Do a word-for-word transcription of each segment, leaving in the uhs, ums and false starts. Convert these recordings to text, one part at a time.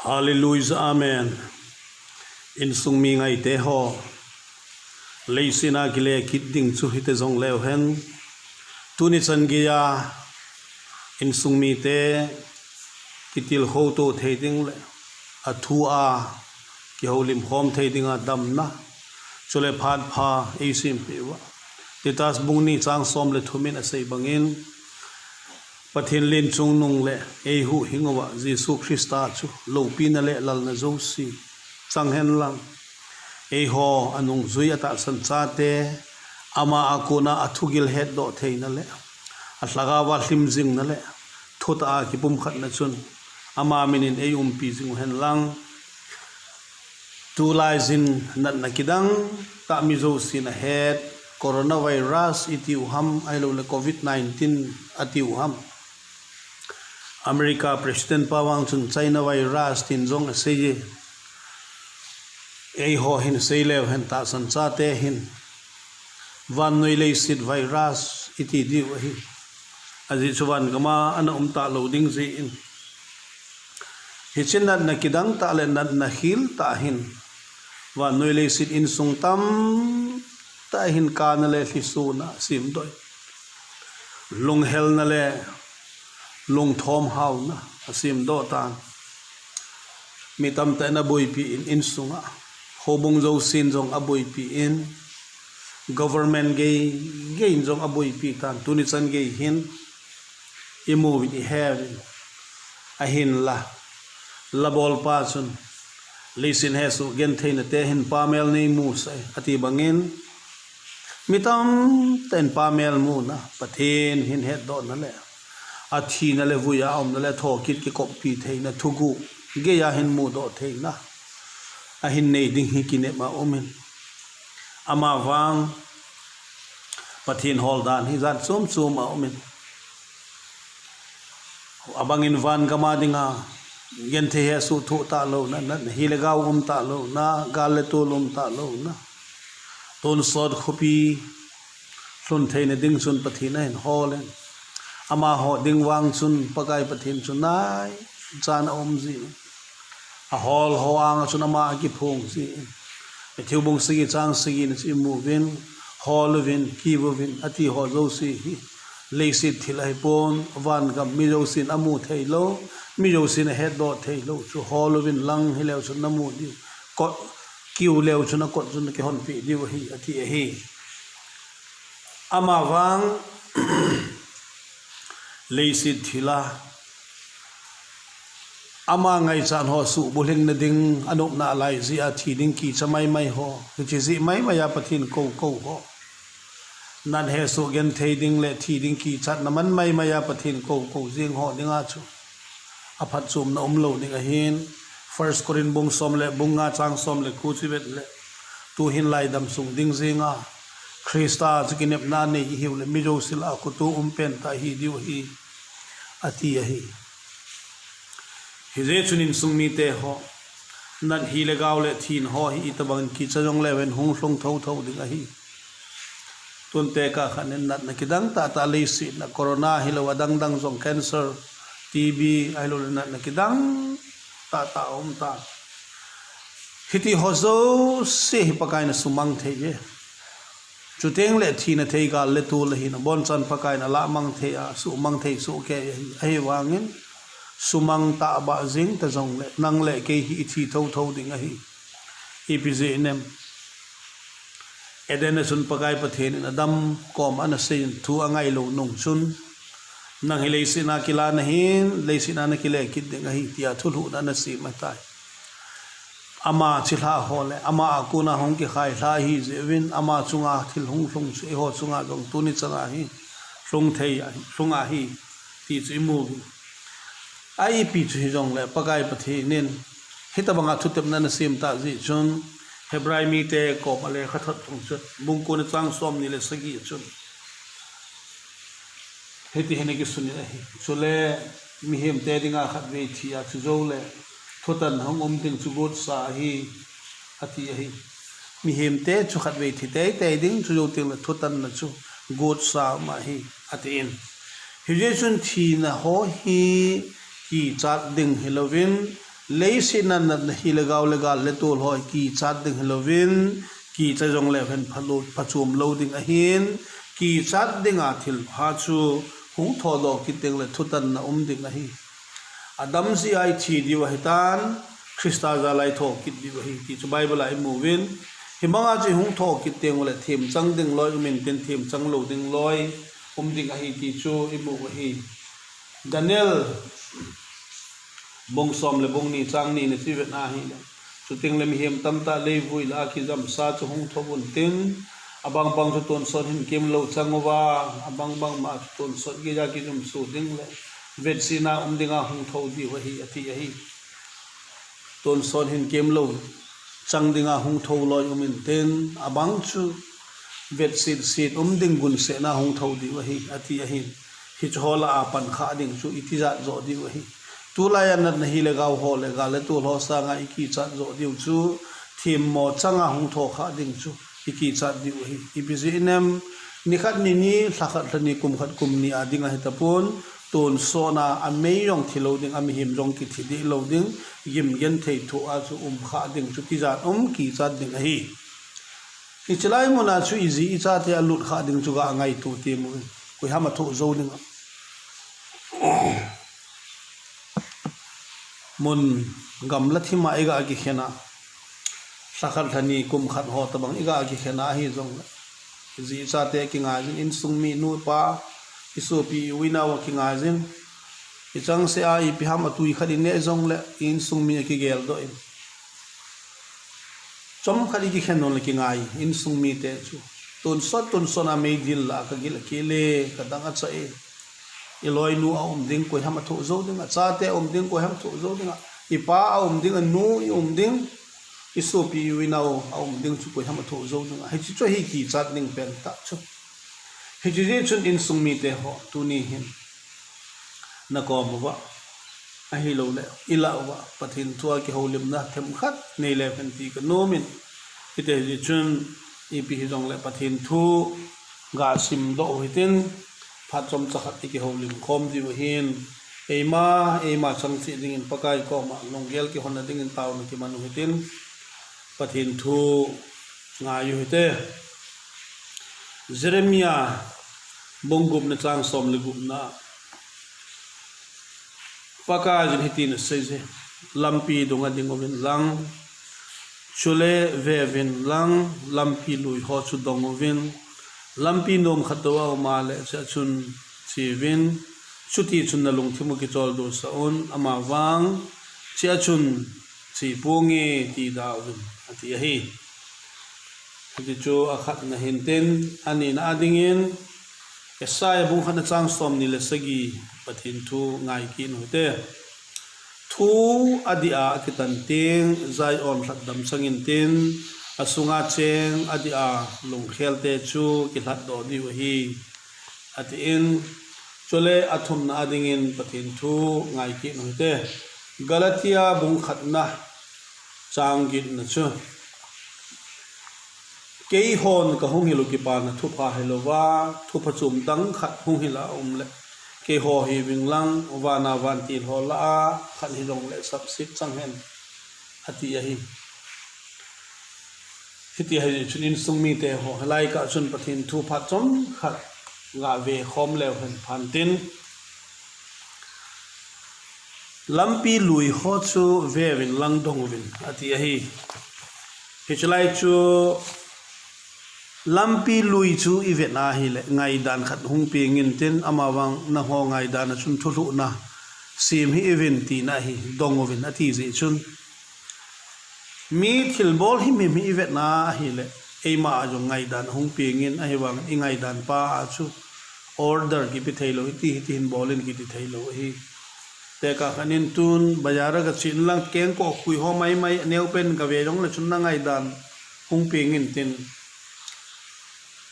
Hallelujah, amen. Insung mi ngaite ho, leiset a kile kit ding chu hite jong leu hen, tuni chan geiya insung mite kitilkhou to thei ding le athu a kihoulim khom thei dinga damna, chule phat pha eisempeh uva Titus bung ni chang som le thum in asei bangin, Pathen len chungnung le eihuhhing uva Jesu Christa chu loupina le lalna jouse chang hen lang, eiho anungjui atahsan chate ama a kona athugil hetdoh theina le alhagao va lhim jingna le thutah a kipumkhatna chun ama minin eiumpi jing u hen lang. Tulai jin natna kidang tah mi jousen ahet, coronavirus itiu ham, ahilouleh covid nineteen atiu ham. America President pa vang chun China virus tin jong asei e. Eiho hin sei leu hen tahsan chate hin vannoi leiset virus iti diu ahi. Ajeh chu van gam a ana um talou ding jeh in. Hiche natna kidang tah le natna hil tah hin vannoi leiset insung tamtah hin kana le lhisona asemdoh in, lunghelna le lungthom hauna asemdoh tan. Mi tamtah in aboipi in, insunga houbung jousen jong aboipi in, government gei gei in jong aboipi tan. Tuni chan gei hin imu uvin iheuvin, ahinla labolpa chun, leiset hesoh gentheinate hin pamel neimusah e ati bangin, mi tamtah in pamel muna, Pathen hin hetdohna le athina le vuiya aumna le athokit kikoppi theina thuguh geiya hin mudoh theina ahin nei ding hi kinep aumin, amavang Pathen holdan hi jat chom chom aumin, abangin van gam a dinga genthei hesoh thoh talouna, na, na hi le gao um talouna, gal le tol um talouna, tonsot khopi lhun theina ding chun Pathen ahin hol in, amaho ding vang chun Pakai Pathen chu naichan aum jin, ahol ho anga chun ama akiphong jin, Matthew bung sagi chang sagi na chu imu uvin, hol uvin, kiu vin ati ho jouse hi leiset thil ahipon, van gam mi jousen amu theilou, mi jousen ahetdoh theilou chu hol uvin lang hileu chun namu diu, kot, kiu leu chun akot chun akihonpeh diu ahi ati ahi. Amavang leiset thil a ama ngaichat ho suhbulhing na ding anopna lai jeh a thi ding kicha maimai ho, hiche jeh maimai a Pathen kou kou ho, nat hesoh genthei ding le thi ding kichatna man maimai a Pathen kou kou jing ho dinga chu aphatchomna umlou ding ahin, First Corinth bung som le bung nga chang som le ko chu ivet le, tuhin laidam sung ding jenga Christa chu kinepna nei ihiu le mi jouse lah a khoto um pentah ihi diu ahi, ati ahi. Hijeh chun insung mite ho, nat hi le gao le thina ho hi itobang in kicha jongleu hen hung lhung thotho ding ahi. Tun tekah khat in natna kidang tahtah leiset a corona hilou adang dang jong cancer, T B ahilouleh natna kidang tahtah aum tan. Hiti ho jouse hi Pakaiyin asumang thei e. Chuteng le thina theigal le tol ahin abonchan Pakaiyin alahmang thei a, suhmang thei sohkei ahi, ahivangin sumang tahbeh jing ta jongle nang le kei hi ithi thotho ding ahi. Ipi jeh inem? Eden a chun Pakai Pathen in Adam koma ana seiyin thu angailou nung chun, nang hi leiset a kila nahin, leiset a nakile kit ding ahi, tia thulhuhna ana sem ahitai. Ama chilhah ho le ama a kona hung kikhailhah ahijeh uvin, ama chunga thil hung lhung chu eiho chunga jong tuni chana hi lhung thei, lhung ahi, ti chu imu uvin. A ipi chu hijongle Pakai Pathen in hitobanga thutepna ana sem tah jeh chun, Hebrai mite koma lekhathot thong chun, bung ko na chang somni le sagi a chun hiti hin akisun in ahi. Chule mihemte dinga khatvei thi a, chujoule thutanna hung um ding chu gotsa ahi, ati ahi. Mihemte chu khatvei thi teitei ding, chujou tengle thutanna chu gotsa um ahi, atin. Hijeh chun thina ho hi kichat ding hilouvin, Leiset a natna hi le gao le gal le tol ho kichat ding hilouvin, kicha jongleu hen phalo, phachom lou ding ahin, kichat dinga thilpha chu hung thodoh kit ding le thutanna um ding ahi. Adam jeh a ithi diu ahitan, Christa jal a itho kit diu ahi, ti chu Bible a imuvin. Hibanga chu ihung tho kit teng ule themchang ding loi um intin, themchang lou ding loi um ding ahi ti chu imu ahi. Daniel bung som le bung ni chang ni na chu ivet na hile, chuteng le mihem tamtah leivui lah a kijamsa chu hung tho untin, abang bang chu tonsot hin kemlou chang uva, abang bang ma chu tonsot geija kijumso ding le vetsetna um dinga hung tho diu ahi, ati ahi. Tonsot hin kemlou chang dinga hung tho loi um intin, abang chu vetsetset um ding gunsetna hung tho diu ahi, ati ahi. Hichu ho lah a pan khah ding chu iti jat jo diu ahi. Tulai a natna hi le gao ho le gal le tol ho sanga ikichat jo diu chu themmo changa hung tho khah ding chu ikichat diu ahi. Ipi jeh inem, nikhat nini, lhakhat lhani, kum khat kum ni a ding ahi tapon, tonsot a amei jong thi lou ding, amihem jong kithi deh lou ding, gimgenthei thoh a chu um khah ding chu tijat um kichat ding ahi. Hiche lai mun a chu iji ichate alut khah ding chu ga ngaito temo, koiham athoh jou ding a. Mun gamla thim a iga kikhen a, lhakhat lhani kum khat ho tabang iga kikhen a ahi jongle, iji ichate kingai jin, insung mi nu pa, isopi iu inao kingai jin, ichangseh a ipi ham atui khat ineh jongle insung mi akigeldoh in. Chomkhat ikikhen un le kingai, insung mite chu. Tonsot, tonsot a meidil lah a kagil akile, kadang acha e. Iloinu aum ding, koiham athoh jou ding a, chate aum ding, koiham athoh jou ding a, ipa aum ding, anu ium ding, isopi iu inao aum ding chu koiham athoh jou ding a. Hiche chu ahi kichat ding pentah chu. Hiche jeh chun insung mite ho, tuni hin nakom uva, ahilouleh ilah uva, Pathen thu a kihoulimna themkhat neileu hen ti kanom in. Hiti jeh chun ipi hijongle Pathen thu gasimdoh u hitin, phat chomcha khat ikihoulim khom diu ahin, eima, eima chang cheh dingin Pakai koma lunggel kihonna dingin taona kiman u hitin, Pathen thu ngai u hite. Jeremiah bung gupna chang som le gupna, Pakaiyin hitin asei e, lampi dunga ding uvin lang, chule ve uvin lang, lampi lui ho chu dong uvin, lampi nom khat tou a um a le chea chun che uvin, chutichun nalungthim u kicholdo sah un, amavang chea chun che ponge ti da uvin, ati ahi. Hiti chu akhatna hintin, anina adingin, Isaiah bung khatna chang somni le sagi, Pathen thu ngai kit u hite. Thu adih a akitan teng, Zion lhatdam chang intin, asunga cheng adih a lungkhelte chu kilhatdoh diu ahi, atin, chule athumna adingin Pathen thu ngai kit u hite. Galatia bung khatna chang getna chu, Keihon kahung hil u kipana thupha hilouva, thuphachom dang khat hung hil a um le, keiho hiuving lang, vana vantil ho lah a khat hijongle sapset chang hen, ati ahi. Hiti ahi chun insung mite ho, hilai kah chun Pathen thu phat chomkhat gave khom leu hen phantin, lampi lui ho chu ve uvin lang dong uvin, ati ahi. Hiche lai chu lampi lui chu ivet a ahile, ngaidan khat hung peng intin, amavang nangho ngaidan a chun thulhuhna sem hih uvin tina ahi, dong uvin ati jeh chun. Mi thilbol himhim hi ivet a ahile, eima a jong ngaidan ahung peng in, ahivangin ingaidan pa a chu order kipe theilou, hiti hiti hin bol in kiti theilou ahi. Tekah khat in tun bazar a kache inlang kengkoh khui ho maimai, aneopen kave jongle chun na ngaidan hung peng intin,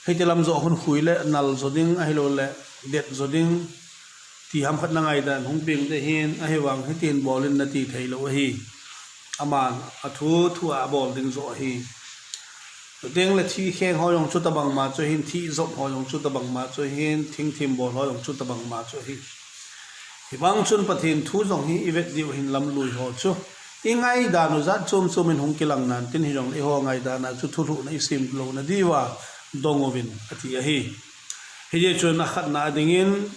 hiti lam joh hun khui le nal jo ding, ahilouleh det jo ding, ti ham khat na ngaidan hung peng ding ahin, ahivang hitin bol in nati theilou ahi. Aman athu thu a abol ding joh ahi. Chuteng le thi kheng ho jong chutobang ma chu ahin, thi jop ho jong chutobang ma chu ahin, thingthim bol ho jong chutobang ma chu ahi. Hivang chun Pathen thu jong hi ivet diu ahin, lam lui ho chu i ngaidan u jat chom chom in hung kilang nan tin, hijongle eiho ngaidan a chu thulhuhna i sem louna diuva dong uvin ati ahi. Hijeh chun akhatna dingin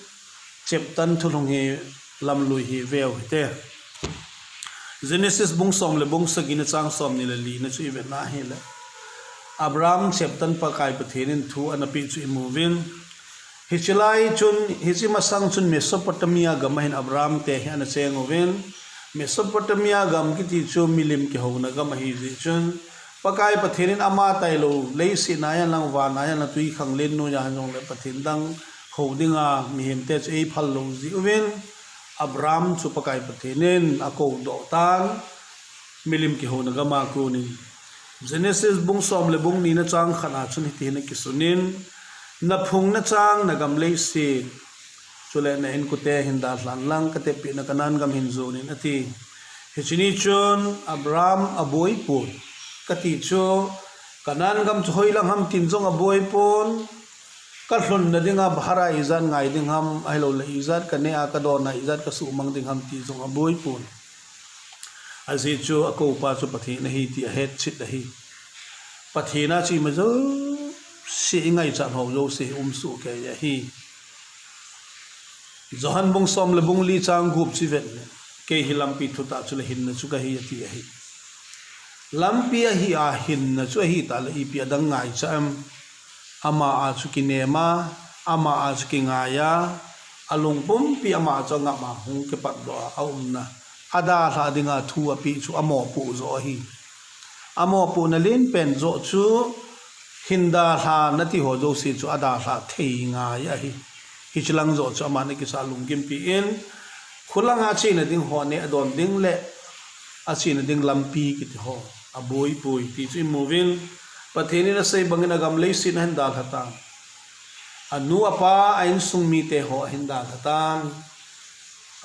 cheptan thulhung hi lamlui hi veu hite. Genesis bung som le bung sagi na chang som ni le li na chu i vet na hile, Abraham cheptan Pakai Pathen in thu ana peh chu i mu uvin. Hiche lai chun, hiche masang chun Mesopotamia gam a hin Abraham te hi ana cheng uvin. Mesopotamia gam kiti chu milim kihouna gam ahi jeh chun, Pakai Pathen in ama tailou, leiset a hihen lang van a hihen lang twikhanglen noiya hijongle Pathen dang hou dinga mihem te chu eiphal lou jeh uvin, Abraham chu Pakai Pathen in akou doh tan, milim kihouna gam a konin. Genesis bung som le bung ni na chang khat a chun hiti hin akisun in, na phung na chang na gam leiset, chule na inkote hin dalhan lang, ka teppeh na Canaan gam hin jon in ati. Hiche ni chun Abraham aboi pon. Kati chu Canaan gam chu hoilang ham tin jong aboi pon. Ka lhunna dinga bhara ijat ngai ding ham, ahilouleh ijat ka neh a ka don a ijat ka suhmang ding ham ti jong aboi pon. Ajeh chu akoupa chu Pathen ahi ti ahet chit ahi. Pathen a chu ima jouse i ngaichat ho jouse hi umsoh kei ahi. Johan bung som le bung li chang gup chu i vet le, kei hi lampi, thutah chule hinna chu kahi ati ahi. Lampi ahi a hinna chu ahi tah le ipi adang ngaicha em? Ama a chu kinem a, ama a chu kingai a, alung pumpi ama a chu angam a hung kipatdoh a aumna, adalhah dinga thu apeh chu amopoh joh ahi. Amopohna lenpen joh chu hin dalhah nati ho jouse chu adalhah thei ngai ahi. Hiche lang joh chu aman akisah lunggimpi in, kholanga chena ding ho neh adon ding le achena ding lampi kiti ho aboi poi ti chu i mu uvin, Pathen in asei bangin agam leiset ahin dalha tan. Anu apa a insung mite ho ahin dalha tan.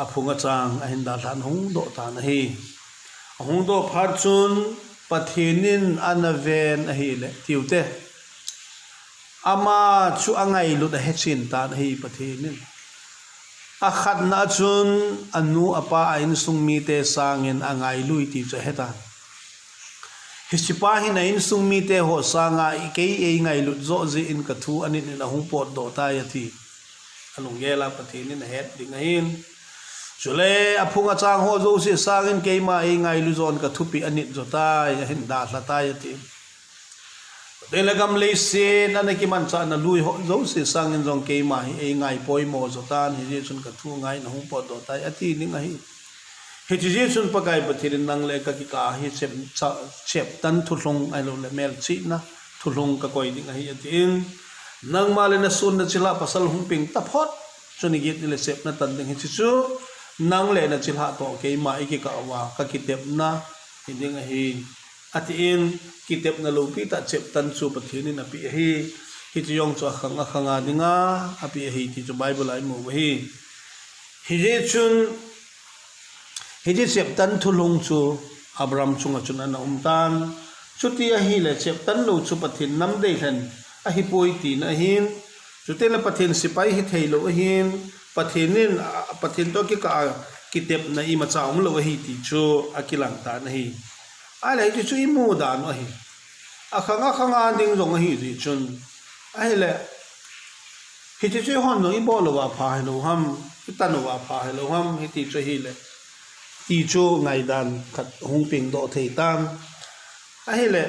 Aphung achang ahin dalhan ahung doh tan ahi. Ahung doh phat chun Pathen in ana ven ahile, tiu te. Ama chu angailut ahechen tan ahi Pathen in. Akhatna chun anu apa a insung mite sangin angailui ti chu ahetan. Hichepa hin a insung mite ho sanga kei eingailut joh jeh in ka thu anit in ahung potdoh tai ati. Alunggel a Pathen in ahet ding ahin. Chule aphung achang ho jouse sangin keima eingailu joh in ka thupeh anit jo tai, ahin dalha tai ati. Pathen le gam leiset ana kimanchahna lui ho jouse sangin jong keima hi eingai poimo jo tan, hijeh chun ka thu ngai in ahung potdoh tai ati ding ahi. Hiche jeh chun Pakai Pathen in nang le ka kikah a hi chep, cha, cheptan thulhung ahilouleh melchihna thulhung ka koi ding ahi atin, nangma le na sun na chilhah pasal hung peng taphot chu ni get ni le chepna tan ding hiche chu nang le na chilhah toh keima ikikah uva ka kitepna hi ding ahi. Atin, kitepna loupi tah cheptan chu Pathen in apeh ahi. Hiche jong chu akhang akhang a dinga apeh ahi ti chu Bible a imu u ahi. Hijeh chun, hiche cheptan thulhung chu Abraham chunga chun ana um tan. Chuti ahile cheptan lou chu Pathen nam deilhen ahipoi tina ahin. Chuteng le Pathen sepai hithei lou ahin. Pathen in, a, Pathen toh kikah a kitepna imacha umlou ahi ti chu akilang tan ahi. Ahile hiche chu imu dan u ahi. Akhang akhang a ding jong ahi jeh chun. Ahile, hiche chu eihon jong ibol uva pha hilou ham, itan uva pha hilou ham, hiti chu ahile. Ti chu ngaidan khat hung pengdoh thei tan. Ahile,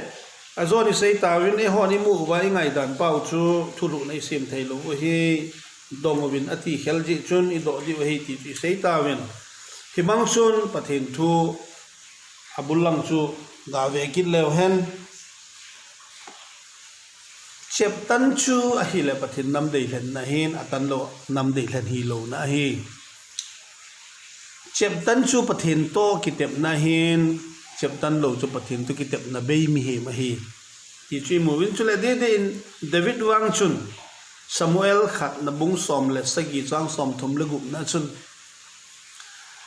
ajon isei tauvin, eihon imu uva ingaidan pau chu thulhuhna isem thei lou u ahi, dong uvin ati khel jeh chun idoh diu ahi ti chu isei tauvin. Hibang chun Pathen thu abul lang chu gave kit leu hen. Cheptan chu ahile Pathen nam deilhenna ahin, atan lou nam deilhen hilouna ahi. Cheptan chu Pathen toh kitepna ahin, cheptan lou chu Pathen toh kitepna bei mihem ahi. Ti chu imu uvin chule didi in David vang chun Samuel khatna bung som le sagi chang somthum le gupna chun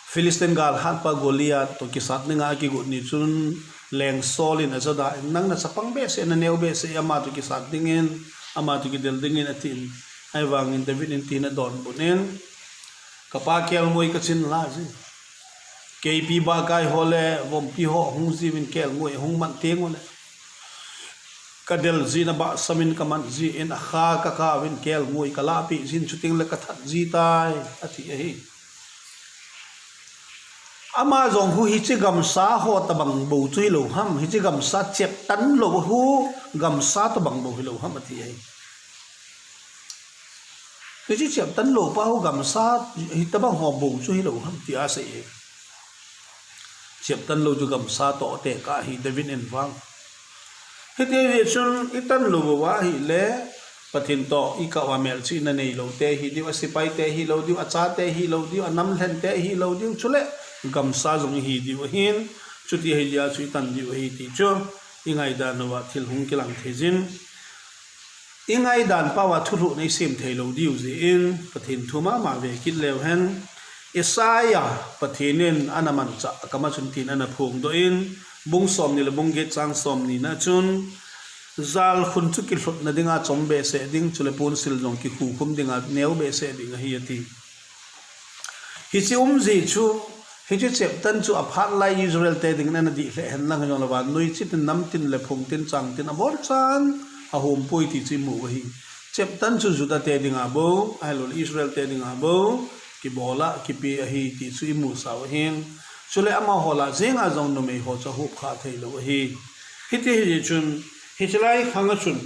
Philistine galhatpa Goliath toh kisat dinga akigot ni chun leng Saul in ajada in, nang na chapang behseh, na neo behseh, ama toh kisat dingin, ama toh kidel dingin atin. Ahivangin David in tin adonbut in, kapa kelngoi kachin lha ji. Keipi bahkai ho le vompi ho hung jiuvin kelngoi hung man teng ule, ka del jin abahsam in ka man jin, akha ka kau vin kelngoi ka lahpeh jin, chuteng le ka that ji tai, ati ahi. Ama jong hu hiche gamsa ho tabang bou chu hilou ham, hiche gamsa cheptan lou hu gamsa tabang bou hilou ham ati ahi. Hiche cheptan lou pa hu gamsa hitabang ho bou chu hilou ham tia asei ahi. Cheptan lou chu gamsa toh tekah ahi, David in vang. Hiti jeh chun i tan lou uva ahile, Pathen toh i kah uva melchihna neilou te hi diu, a sepai te hilou diu, a chate hilou diu, a nam lhen te hilou diu, chule gamsa jong hi diu ahin, chuti ahile chu i tan diu ahi ti chu i ngaidan uva thil hung kilang thei jin. I ngaidan pau a thulhuhna i sem thei lou diu jeh in, Pathen thu mama ve kit leu hen. Isaiah Pathen in ana manchah a kam a chun tin ana phongdoh in, bung somni le bung get chang somni na chun, jalkhun chu kilhutna dinga chom behseh ding, chule ponsil jong kikhukhum dinga neo behseh ding ahi ati. Hiche umji chu, hiche cheptan chu aphat lai Israel te dingin ana dih lheh hen lang hijongle vannoi chitin namtin le phungtin changtin abonchan ahom poi ti chu imu u ahi. Cheptan chu Juda te dinga bou, ahilouleh Israel te dinga bou, kibol a, kipe ahi ti chu imu sau ahin. Chule amaho lah jenga jong numei ho chu ahup kha thei lou ahi. Hiti hi chun, hiche lai khang a chun,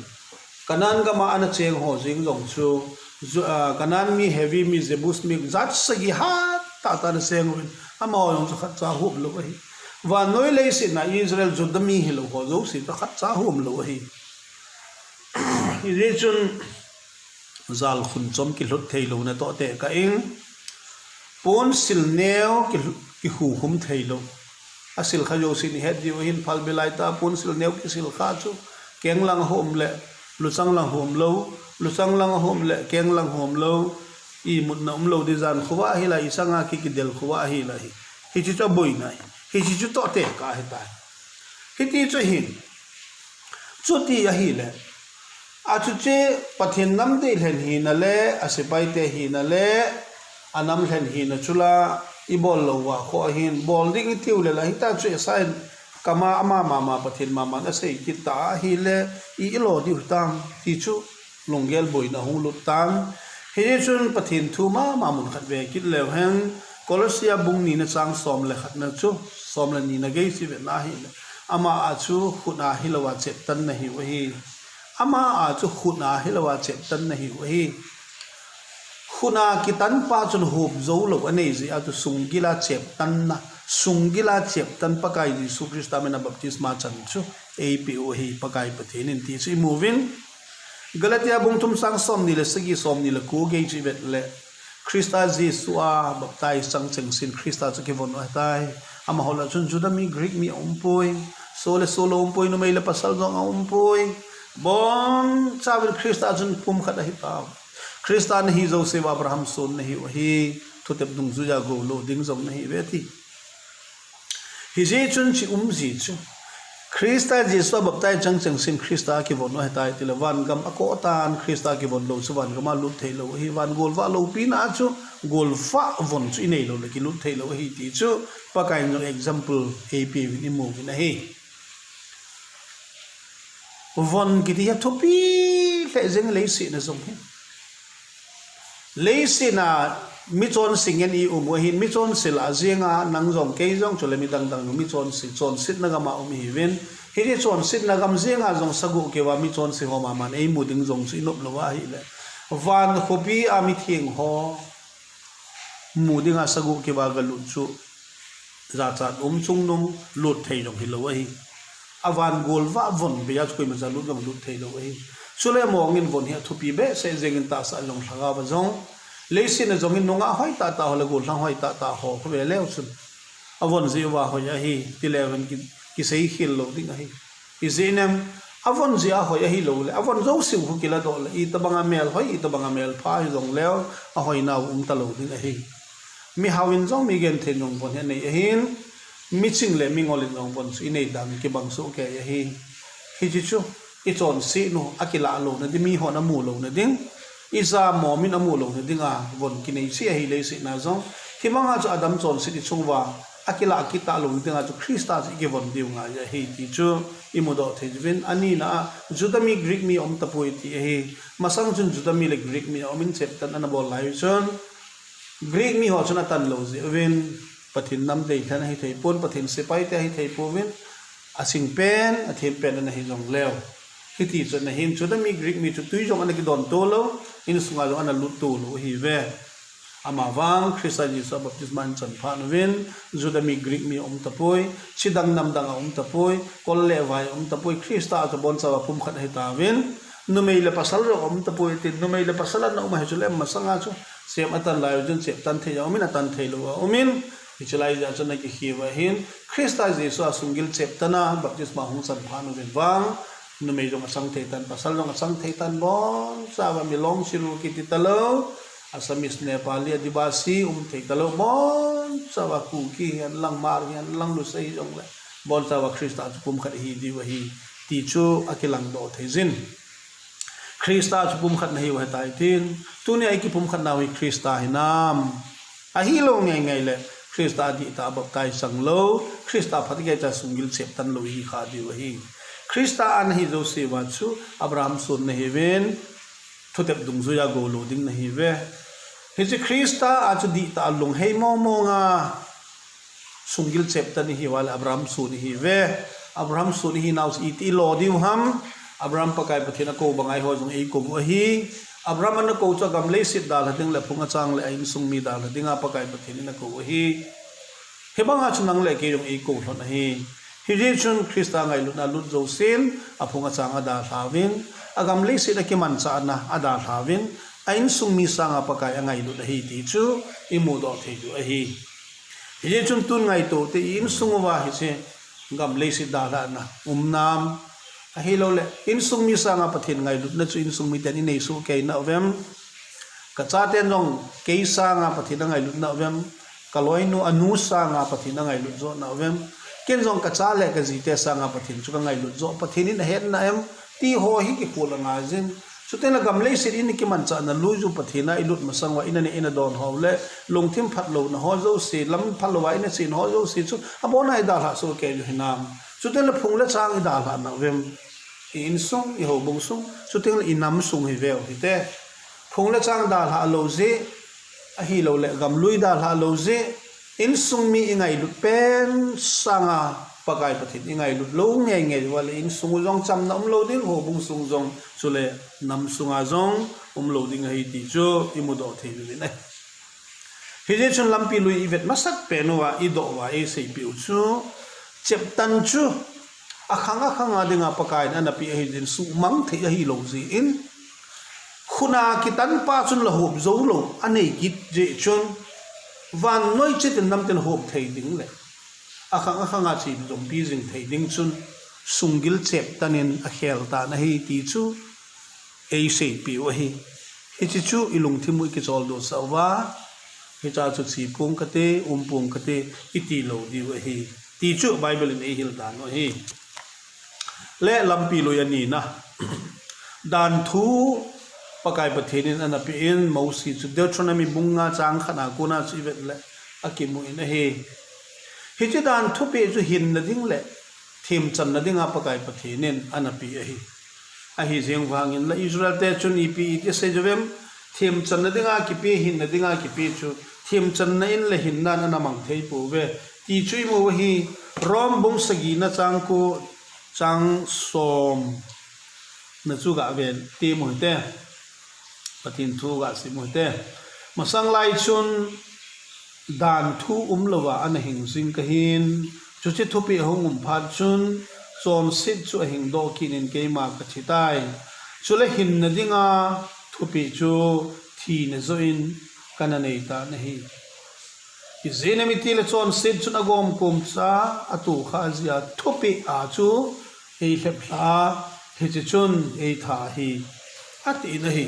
Canaan gam a ana cheng ho jeng jong chu, Ju-, ah, Canaan mi, Hivi mi, Jebus mi, jat sagi hat tah tah ana cheng uvin, amaho jong chu khatcha ahup lou ahi. Vannoi leiset a Israel Juda mi hilou ho jouse chu khatcha ahom lou ahi. Hijeh chun jalkhun chom kilhut thei louna toh tekah in, ponsil neo kilhu-, kikhukhum thei lou. Asil kha jousen i het diu ahin, phalbi lai tah a ponsil neo kisil kha chu, keng lang ahom le, luchang lang hom lou, luchang lang ahom le, keng lang hom lou, imutna um lou ding, jan khovah ahi lai, i changa ki, kidel khovah ahi lai. Hiche chu aboina ahi. Hiche chu toh tekah ahitai. Hiti chu ahin. Chuti ahile, achuche Pathen nam dei lhen hina le, a sepai te hina le, a nam lhen hina chu la, i bol lou uva kho ahin, bol ding i tiu le la, hita chu Isaiah in, kama ama mama Pathen mama in asei kit ta ahile, i, i lo diu hitam, ti chu lunggel boina hung lut tan. Hijeh chun Pathen thu mama mun khat ve kit leu hen, Colossia bung ni na chang som le khat na chu, som le ni na gei chu i vet na ahile, ama a chu khut a hilou a cheptan na hiu ahi. Ama a chu khut a hilou a cheptan na hiu ahi. Khut a kitan pa chun hup jou lou anei jeh a chu sunggil a cheptan na, sunggil a cheptan Pakai Jesu Christa min a baptisma chan chu eipeh u ahi Pakai Pathen in ti chu imu uvin. Galatia bung thum chang somni le sagi, somni le ko gei chu i vet le, Christa Jesu a baptize chang chengsen Christa chu kivon u ahitai. Amaho lah chun Juda mi, Greek mi aum poi, so le so lou aum poi, numei le pasal jong aum poi. Bonchauvin Christa chun pumkhat ahi tau. Christa na hi jouse uva Abraham son na hiu ahi, thutep dungjuia gou lou ding jong na hiuve ati. Hijeh chun hiche umji chu, Christa Jesu a baptize chang chengsen Christa a kivon u ahitai tile, vangam a koh tan Christa a kivon lou chu vangam a lut thei lou ahi, van golvah loupina a chu golvah von chu i nei lou le kilut thei lou ahi ti chu, Pakai in jong example eipeh uvin imu uvin ahi. Von kiti hi athupi lheh jeng leiset a jong hi. Leiset a mi chonse ngen i um u ahin, mi chonse lah jenga nang jong kei jong chule mi dang dang jong mi chonse, chonsetna gam a um i hiuvin. Hiche chonsetna gam jenga jong sagoh keu a mi chonse ho mama in eimu ding jong chu i nop lou ahile, van khopi a mi theng ho mu dinga sagoh keu a galut chu jachat um chungnung lut thei jong hilou ahi. A van golvah von bei a chu koima cha lut jong lut thei lou ahi. Chule mong in von hi athupi behseh jeng in tahsa jong lhagao a jong, leiset a jong in nungah hoi tah tah ho le gollhang hoi tah tah ho khu ve leu chun, a von jeh uva hoi ahi ti leu hen ki, kisei khel lou ding ahi. Ijeh inem, a von jeh a hoi ahilou le, a von jouse u khu kiladoh le, itobang a mel hoi, itobang a mel pha hijong leu, a hoinau um talou ding ahi. Mihao in jong, mi genthei in jong von hi anei ahin, mi ching le mi ngol in jong von chu i nei dan kibang soh kei ahi. Hiche chu i chonset u a kilah louna ding, mi hon amu louna ding, i ja mom in amu louna dinga von kinei cheh ahi leiset a jong. Hibang a chu Adam chonset i chung uva akilah kit talou ding a chu Christa chu ikivon diu ngai ahi ti chu imudoh thei uvin. Anina a Juda mi Greek mi aum tapoi ti ahi. Masang chun Juda mi le Greek mi aumin cheptan ana bol lai chun Greek mi ho chun atan lou jeh uvin Pathen nam deilhen ahi thei pon, Pathen sepai te ahi thei pouvin, asing pen, athem pen ana hi jongleu. Hiti chu ana hin, Juda mi Greek mi chu tui jong ana kidon to lou, insunga jong ana lut to lou ahi ve. Amavang Christa Jesu a baptisma ahin chan phat uvin, Juda mi Greek mi aum tapoi, chidang namdang aum tapoi, kol le vai aum tapoi, Christa chu abonchauva pumkhat ahi tauvin, numei le pasal jong aum tapoi tin, numei le pasal ana um ahi chule masanga chu, sem atan lai chun cheptan thei aumin, atan thei lou aumin, hiche lai jeh chun ana kikhi uva hin, Christa Jesu a sunggil cheptan a baptisma hung chan phat uvin vang, numei jong achang thei tan, pasal jong achang thei tan, bonchauva Milong Chiru kiti talou, Assamese, Nepali, Adivasi um thei talou, bonchauva Kuki hihen lang, Hmar hihen lang, Lusei hijongle, bonchauva Christa chu pumkhat ahi diu ahi, ti chu akilang doh thei jin. Christa chu pumkhat nahiu ahitai tin, tunia ikipumkhat nau hi Christa hinam? Ahilou ngei ngei le, Christa dihtah a baptize chang lou, Christa phat igei cha sunggil cheptan lou ihi kha diu ahi. Christa a nahi jouse uva chu, Abraham son nahiuvin, thutep dungjuia gou lou ding nahi ve. Hiche Christa a chu dihtah a lunghei mong mong a, sunggil cheptan ihiuva le Abraham son ihi ve. Abraham son ihi nau chu iti ilo diu ham? Abraham Pakai Pathen akou banga eiho jong eikou u ahi. Abraham ana kou chu agam leiset dalha ding le aphung achang le a insung mi dalha dinga Pakai Pathen in akou u ahi. Hibanga chu nang le kei jong eikou lhon ahi. Hijeh chun Christa ngailutna lut jousen, aphung achang adalhauvin, agam leiset akimanchahna adalhauvin, a insung mi sanga Pakai angailut ahi ti chu imudoh thei diu ahi. Hijeh chun tun ngaito te, i insung uva hiche gam leiset dalhahna um nam? Ahilou le, insung mi sanga Pathen ngailutna chu insung miten inei soh kei nauvem? Kachaten jong kei sanga Pathen angailut nauvem? Kaloinu anu sanga Pathen angailut joh nauvem? Ken jong kacha le kajite sanga Pathen chu kangailut joh, Pathen in ahet na em? Ti ho hi kikhol angai jin. Chuteng le gam leiset in kimanchahna lui u Pathen a ilut masang uva, in aneh in adon ho le, lungthim phatlouna ho jouse, lam phatlouva in achen ho jouse chu, abona idalhah soh kei u hinam? Chuteng le phung le chang idalhah nauvem? I insung, i houbung sung, chuteng le i nam sung hi veu hite. Phung le chang dalhah lou jeh, ahilou le gam lui dalhah lou jeh, insung mi ingailut pen sanga Pakai Pathen ingailut lou ngei ngei uva le insung u jong chamna umlou ding, houbung sung jong, chule nam sunga jong umlou ding ahi ti chu imudoh thei uvin ahi. Hijeh chun lampi lui ivet masat pen uva, idoh uva eiseipeh u chu, cheptan chu akhang akhang a dinga Pakai in ana peh ahi jeh in suhmang thei ahilou jeh in, khut a kitan pa chun la hop jou lou anei kit jeh chun, vannoi chit in namtin hop thei ding le akhang akhang a chejompi jing thei ding chun, sunggil cheptan in akhel tan ahi ti chu eiseipeh u ahi. Hiche chu ilungthim u ikicholdo sah uva, hiche chu che pong kate, um pong kate, iti lou diu ahi ti chu Bible in eihil dan u ahi. Le lampi lui anina, danthu Pakai Pathen in ana peh in, Mosi chu Deuteronomy bung nga chang khat a kona chu ivet le akimu in ahi. Hiche danthu peh chu hinna ding le themchanna dinga Pakai Pathen in ana peh ahi. Ahi jeng vangin la Israel te chun ipi iti asei uvem? Themchanna dinga kipe, hinna dinga kipe chu themchanna in le hinnan ana mang thei pouve ti chu imu u ahi. Rom bung sagina chang ko, chang somna chu gah vet temu hite. Pathen thu gah sim u hite. Masang lai chun danthu umlouva ana hing jing kahin, chuche thupeh ahung um phat chun chonset chu ahing doh kit in keima kathi tai. Chule hinna dinga thupeh chu thina joh in kana nei tan ahi. Ijeh inem itile chonset chun agomkom cha atohkhah jeh a thupeh a chu eilhep lha a, hiche chun eitha ahi, atin ahi.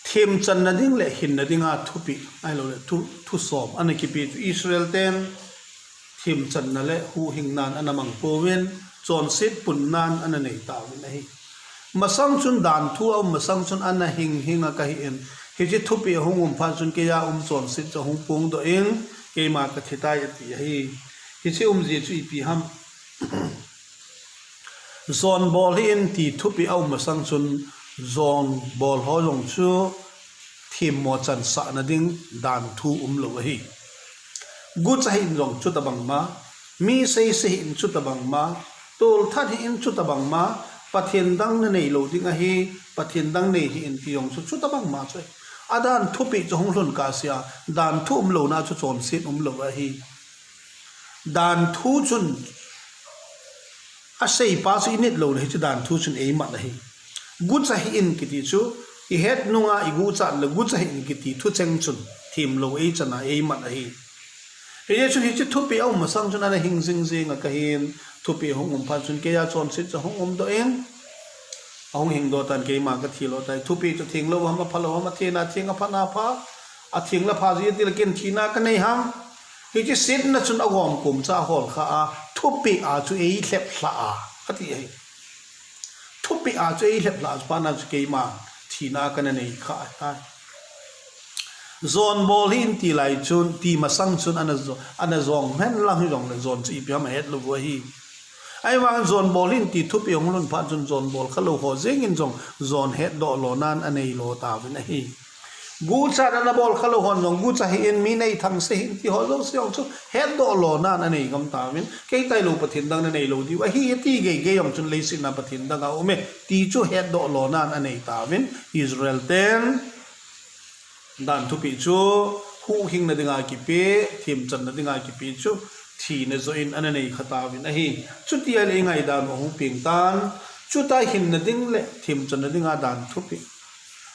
Themchanna ding le hinna dinga thupeh, ahilou le thu, thusom ana kipe chu Israel ten themchanna le huhhingnan ana mang pouvin, chonset punnan ana nei tauvin ahi. Masang chun danthu aum masang chun ana hing hing a kahi in, Hiche thupeh ahung um phat chun keiya um chonset chu ahung pung doh in, keima kathi tai ati ahi. Hiche umjia chu ipi ham? Jon bol hih in ti thupeh aum masang chun jon bol ho jong chu themmo chansahna ding dan thu umlou ahi. Gucha hih in jong chutabang ma, mi seise hih in chutabang ma, tolthat hih in chutabang ma, Pathen dang nanei lou ding ahi, Pathen dang nei hih in ti jong chu chutabang ma chu ahi. Adan thupeh chu hung lhun kahsea, dan thu umlouna chu chonset umlou ahi. Dan thu chun aseipa chu init loule hiche dan thu chun eimat ahi. Gucha hih in kiti chu ihet nunga iguchat le gucha hih in kiti thucheng chun themlou eichan a eimat ahi. Hijeh chun hiche thupeh aum masang chun ana hing jingjing a kahin, thupeh hung um phat chun keiya chonset chu ahung umdoh in, ahung hingdoh tan, keima kathi lou tai. Thupeh chu athenglou ham, aphalou ham, athena theng, aphana pha, atheng le apha jeh a tile ken thina kanei ham? Hiche setna chun agomkom cha ahol kha a, thupeh a chu eilhep lhah a, ati ahi. Thupeh a chu eilhep lhah a, chuphat na chu keima thina kana nei kha ahitai. Jon bol hih in ti lai chun, ti masang chun ana jo-, ana jong hih hen lang hijongle jon chu ipi ham ahet lou u ahi. Ahivangin jon bol hih in ti thupeh ahung lhun phat chun jon bol khalou ho jeng in jong jon hetdoh lonan anei lo tauvin ahi. Guchat ana bol khalou hon jong gucha hih in, mi neithangse hih in ti ho jouse jong chu hetdoh lonan anei ngam tauvin, kei tailou Pathen dang nanei lou diu ahi ati geigei jong chun leiset a Pathen dang aume ti chu hetdoh lonan anei tauvin, Israel ten dan thupeh chu huhhingna dinga kipe, themchanna dinga kipe chu thina joh in ana nei kha tauvin ahi. Chuti ahile ingaidan u ahung peng tan, chutia hinna ding le themchanna dinga dan thupeh,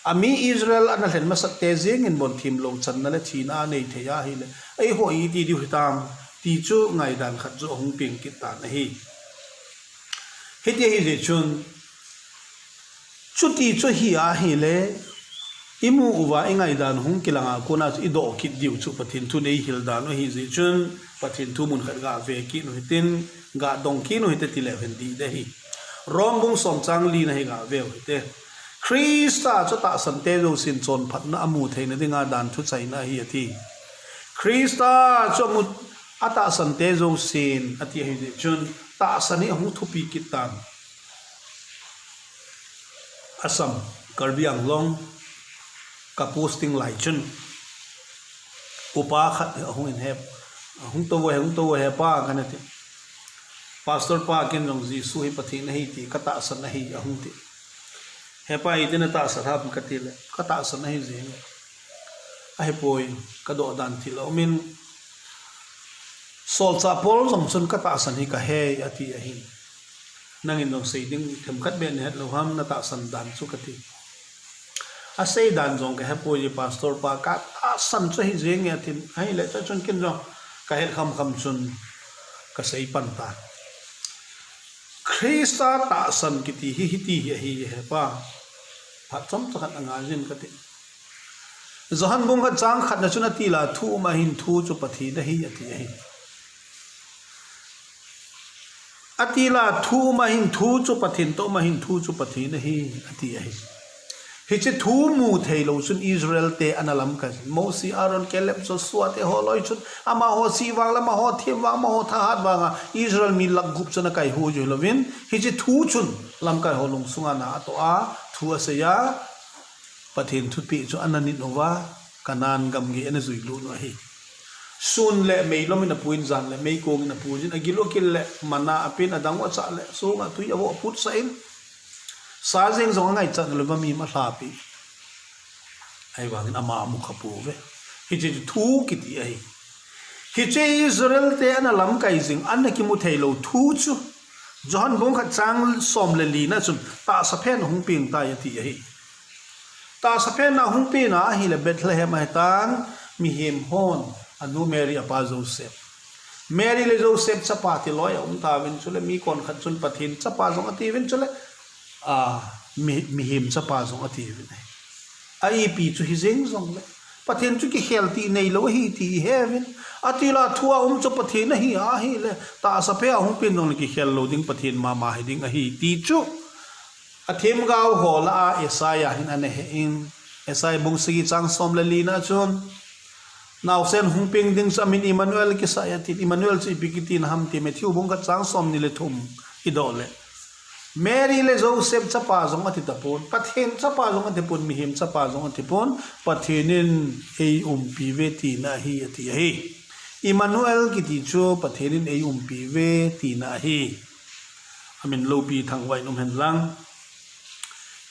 ami Israel ana lhen masat te jeng in bon themlou channa le thina anei thei ahile, eiho iti diu hitam ti chu ngaidan khat chu ahung peng kit tan ahi. Hiti ahijeh chun, chuti chu hi ahile, imu uva ingaidan hung kilang a kona chu idoh kit diu chu Pathen thun eihil dan u ahijeh chun, Pathen thu mun khat gave kit u hitin, gadong kit u hite tileu hen dih ding ahi. Rom bung som chang li na hi gave u hite. Christa chu atahsan te jousen chonphatna amu theina dinga dan thuchaina ahi ati. Christa chu amu, atahsan te jousen ati ahijeh chun, tahsan hi ahung thupi kit tan. Assam, Karbi Anglong, ka posting lai chun, upa khat ahung in he, ahung tou uve, ahung tou uve, he pa, kana ti. Pastor pa, ken jong Jesu hi Pathen ahi ti, ka tahsan ahi, ahung ti. He pa, iti natahsan ham kati le, ka tahsan ahi jeng e. Ahipoi, ka doh dan thil aumin, solchah Paul jong chun ka tahsan hi ka he ati ahi. Nangin jong sei ding themkhat beh nahet lou ham, na tahsan dan chu kati. Asei dan jong ka hepoi, pastor pa, ka tahsan chu ahi jeng e atin, ahile chua chun ken jong ka het khamkham chun ka sei pan tan. Christa tahsan kiti hi hiti hi ahi, he pa. Phat chomcha khat angai jin kati. Johan bung khat chang khat na chun, atila thu um ahin, thu chu Pathen ahi, ati ahi. Atila thu um ahin, thu chu Pathen toh um ahin, thu chu Pathen ahi, ati ahi. Hiche thu mu thei lou chun Israel te ana lamkai. Mosi, Aaron, Caleb, Joshua te ho loi chun amaho sih vang le amaho them vang, amaho thahat vanga Israel mi lakh gup chu ana kai hu jui louvin, hiche thu chun lamkai ho lungsunga na atoh a, thu asei a, Pathen thupeh chu ana nit uva, Canaan gam gei ana jui lut u ahi. Sun le meilom in apuin, jan le meikong in apuin, agil u agil le manna apen, adang u achah le sunga tui avoh aputsah in, sa jeng jong angaichat lou, vamim alhapi. Ahivangin ama amu kha pouve. Hiche chu thu kiti ahi. Hiche Israel te ana lamkai jing, ana kimu thei lou thu chu Johan bung khat chang som le li na chun tahsa phen ahung peng tai ati ahi. Tahsa phen ahung pena ahile Bethlehem ahitan, mihem hon, anu Mary, apa Joseph. Mary le Joseph chapa ti loi aum tauvin chule, mi kon khat chun Pathen chapa jong atiuvin chule, a, mi, mihem chapa jong atiuvin ahi. A ipi chu hijeng jongle, Pathen chu kikhel ti neilou ahi ti iheuvin. Atila thu a um chu Pathen ahi ahile, tahsa phe ahung pen jongle kikhel lou ding Pathen mama hiding ahi ti chu athemgao ho lah a Isaiah hin ana he in, Isaiah bung sagi chang som le li na chun, naosen hung peng ding chu amin Emmanuel kisah e ati. Emmanuel chu ipi kiti na ham ti Matthew bung khat chang som ni le thum i doh le. Mary le Joseph chapa jong ati tapon, Pathen chapa jong ati pon, mihem chapa jong ati pon, Pathen in ei umpi ve tina ahi ati ahi. Emmanuel kiti chu Pathen in ei umpi ve tina ahi. Amin loupi thangvah in um hen lang.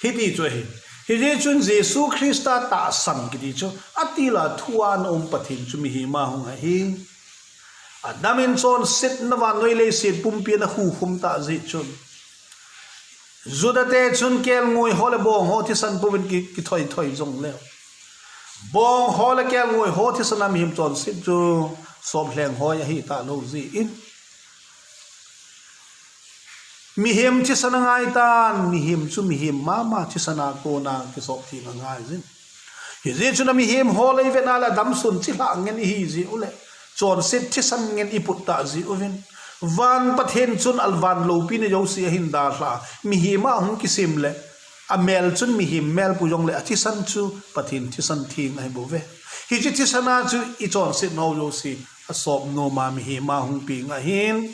Hiti chu ahi. Hijeh chun Jesu Christa tahsan kiti chu, atila thu a ana um Pathen chu mihem a hung ahi. Adam in chonsetna vannoi leiset pumpi ana hukhum tah jeh chun, Juda te chun kelngoi ho le bong ho thisan pouvin ki, kithoi thoi jong le, bong ho le kelngoi ho thisan a mihem chonset chu sop lheng hoi ahi talou jeh in, mihem thisan angai tan, mihem chu mihem mama thisan a kona kisop theng angai jin. Hijeh chun a mihem ho le i vet na le Adam sun chilhah ngen ihi jeh u le, chonset thisan ngen i put tah jeh uvin, van Pathen chun a van loupina jouse ahin dalha, mihem a hung kisem le, a mel chun mihem mel pu jong le a thisan chu Pathen thisan theng ahi bou ve. Hiche thisan a chu i chonset nau jouse a sop nom a mihem a hung peng ahin.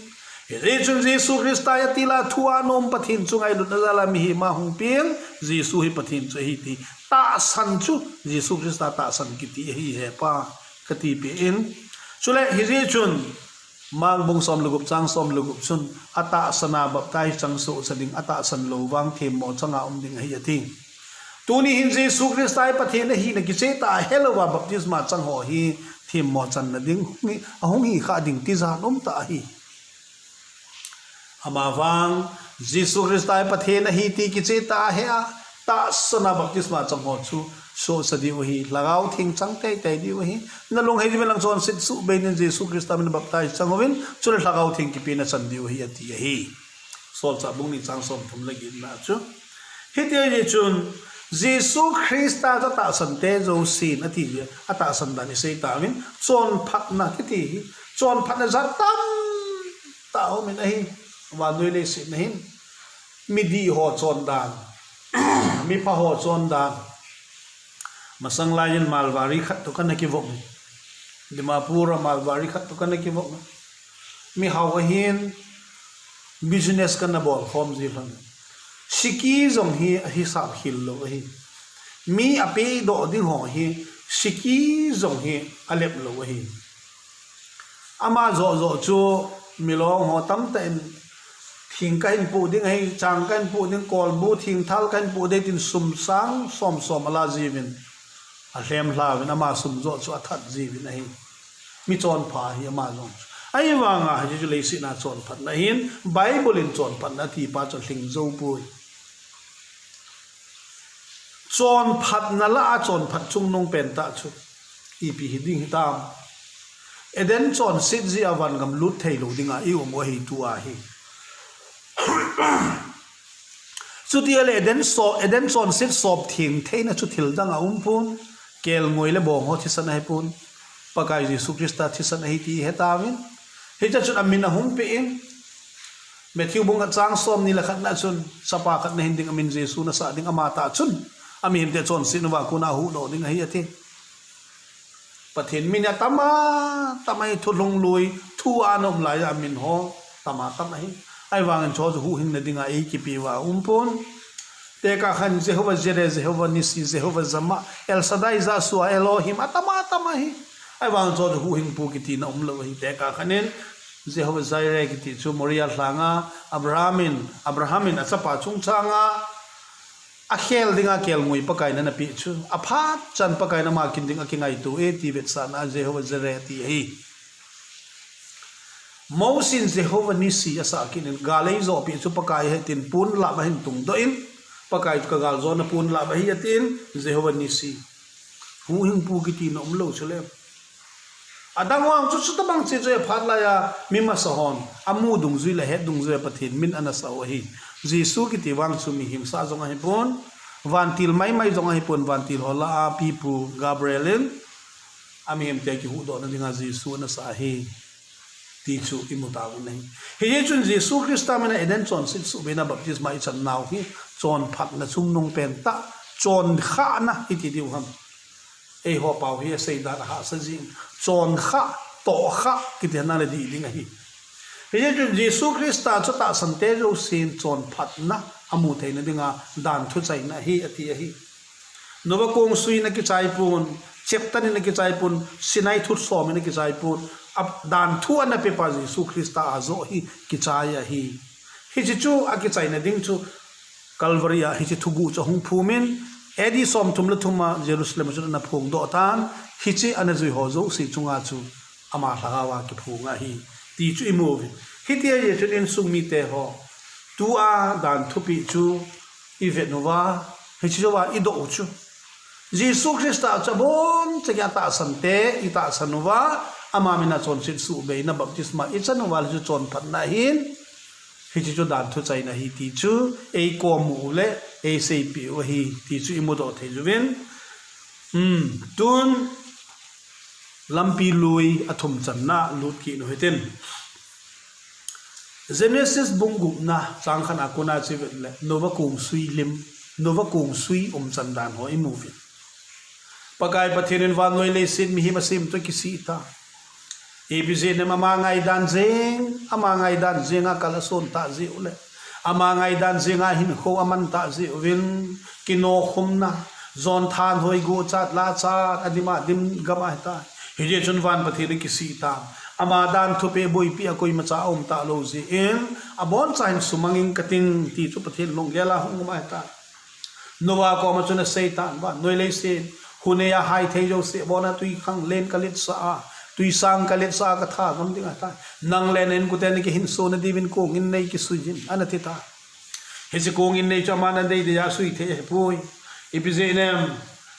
Hijeh chun Jesu Christa hi atila thu a ana um Pathen chu ngailutna jal a mihem a hung peng, Jesu hi Pathen chu ahi ti. Tahsan chu Jesu Christa tahsan kiti ahi hepa kati peh in. Chule hijeh chun Mark bung som le gup chang som le gup chun, atahsan a baptize chang sohcha ding, atahsan lou vang themmo chang a um ding ahi ati. Tuni hin Jesu Christa hi Pathen ahina kicheh tah a helou va baptisma chang ho hi themmo channa ding hung hi, ahung hi kha ding tijat um tah ahi. Amavang Jesu Christa hi Pathen ahi ti kicheh tah a he a, tahsan a baptisma chang ho chu sohcha diu ahi, Lhagao Theng chang teitei diu ahi. Na lunghei diu lang chonset suh bei in Jesu Christa min a baptize chang uvin, chule Lhagao Theng kipe na chan diu ahi ati ahi. Solchah bung ni chang som thum le get na chu. Hiti ahi chun, Jesu Christa chu atahsan te jousen ati, atahsan dan isei tauvin, chonphatna kiti hi, chonphatna jat tamtah aumin ahi, vannoi leiset na hin. Midih ho chondan, mipha ho chondan. Masang lai in Malvari khat toh kana kivop. Dimapur a Malvari khat toh kana kivop. Mihao ahin business kana bol khom ji lhon. Siki jong hi ahisap hil lou ahi. Mi apeh doh ding ho hi siki jong hi alep lou ahi. Ama joh joh chu milong ho tamtah in thing kahin pu ding ahi, chang kahin pu ding, kolbu thingthal kahin pu ding tin sum sang som som ala jiuvin, alhem lhauvin ama sum joh chu athat jiuvin ahi. Mi chonpha ahi ama jong chu. Ahivanga hiche chu leiset a chonphatna ahin, Bible in chonphatna ati pa chu lhing jou poi. Chonphatna lah a chonphat chungnung pen tah chu ipi hi ding hitam? Eden chonset jeh a vangam lut thei lou dinga i um u ahi tua hi. Chuti ahile Eden so, Eden chonset sop theng theina chu thil dang a um pon, kelngoi le bong ho thisan ahi pon, Pakai Jesu Christa thisan ahi ti i he tauvin. Hiche chun amin ahung pe in, Matthew bung khat chang som ni le khat na chun, chapa khat nahin ding, amin Jesu nasah ding, ama tah chun, amihem te chonset uva kona ahuhdoh ding ahi ati. Pathen min hi atama tama hi, thulhung lui, thu a ana um lai a min ho tama tama hi. Ahivangin chu chu huhhingna dinga eikipe uva um pon. Tekah khan Jehovah Jireh, Jehovah Nissi, Jehovah Shammah, El Shaddai, Yahshua, Elohim, atama tama hi. Ahivang chu chu huhhingpu kitina umlou ahi. Tekah khan in Jehovah Jireh kiti chu Moriah lhanga Abraham in, Abraham in achapa chungchanga akhel dinga kelngoi Pakai in ana peh chu, aphat chan Pakai in ama kin ding akingaito e ti vetsahna a Jehovah Jireh ti ahi. Mosi in Jehovah Nissi asah kit in, gal eijopeh chu Pakai ahi tin pon lah ahin tungdoh in, Pakai chu ka galjona pon lah ahi atin, Jehovah Nissi. Huhhingpu kitina umlou chule. Adang vang chu chutabang cheh chu e, phat laiya mi masa hon amu dungjui le ahet dungjui a Pathen min ana sah u ahi. Jesu kiti vang chu mihem sah jong ahipon, vantil maimai jong ahipon, vantil ho lah a pipu Gabriel in amihem te kihuhdohna dinga Jesu ana sah ahi ti chu imu tauvin ahi. Hijeh chun Jesu Christa min a Eden chonset suhbei na baptisma ichan nau hi chonphatna chungnung pen tah, chonkhahna iti diu ham. Eiho pao hi asei dan ahahsa jing. Chonkhah, tohkhah, kiti hana le dih ding ahi. Hijeh chun Jesu Christa chu tahsan te jousen chonphatna amu theina dinga danthu chaina ahi, ati ahi. Noah kong sui in akichai pon, cheptan in akichai pon, Sinai thutsom in akichai pon, a danthu ana pepa Jesu Christa a joh hi kichai ahi. Hiche chu akichaina ding chu Calvary a hiche thuguh chu ahung phum in, A D somthum le thum a Jerusalem a chun ana phongdoh tan, hiche ana jui ho jouse chunga chu ama lhagao a kiphong ahi, ti chu imu uvin. Hitia jeh chun insung mite ho, tua danthu peh chu ivet uva, hiche jouva idoh u chu Jesu Christa chu abonchauvin atahsan te, itahsan uva, ama mina chonset suhbeina baptisma ichan uva le chu chonphatna ahin, hiche chu danthu chaina ahi ti chu eikom u le eiseipeh u ahi ti chu imudoh thei uvin. Hmm, tun lampi lui athum channa lut kit u hitin. Genesis bung gupna chang khatna kona chu ivet le, Noah kong sui lim, Noah kong sui umchan dan ho imu uvin. Pakai Pathen in vannoi leiset mihem asem toh kisih tan. Ipi jeh inem ama ngaidan jeng, ama ngaidan jenga kal ason tah jeh u le, ama ngaidan jenga hinkho aman tah jeh uvin, kinokhumna, jon thanhoi guchat lachat, adim adim gam ahitai. Hijeh chun van Pathen in kisih tan. Ama danthu peh boipi a koimacha aum talou jeh in, aboncha hin sumang inge kating ti chu Pathen lunggel a hung um ahitai. Noah koma chun asei tan, vannoi leiset, hunei a haithei jouse, abona twikhanglen kaletsah a, twisang kaletsah a katha ngam ding ahitai. Nang le na inkoten nakihinso nadiuvin kong innei kisui in, ana ti tan. Hiche kong innei chu aman adei dei a asui thei ahipoi. Ipi jeh inem,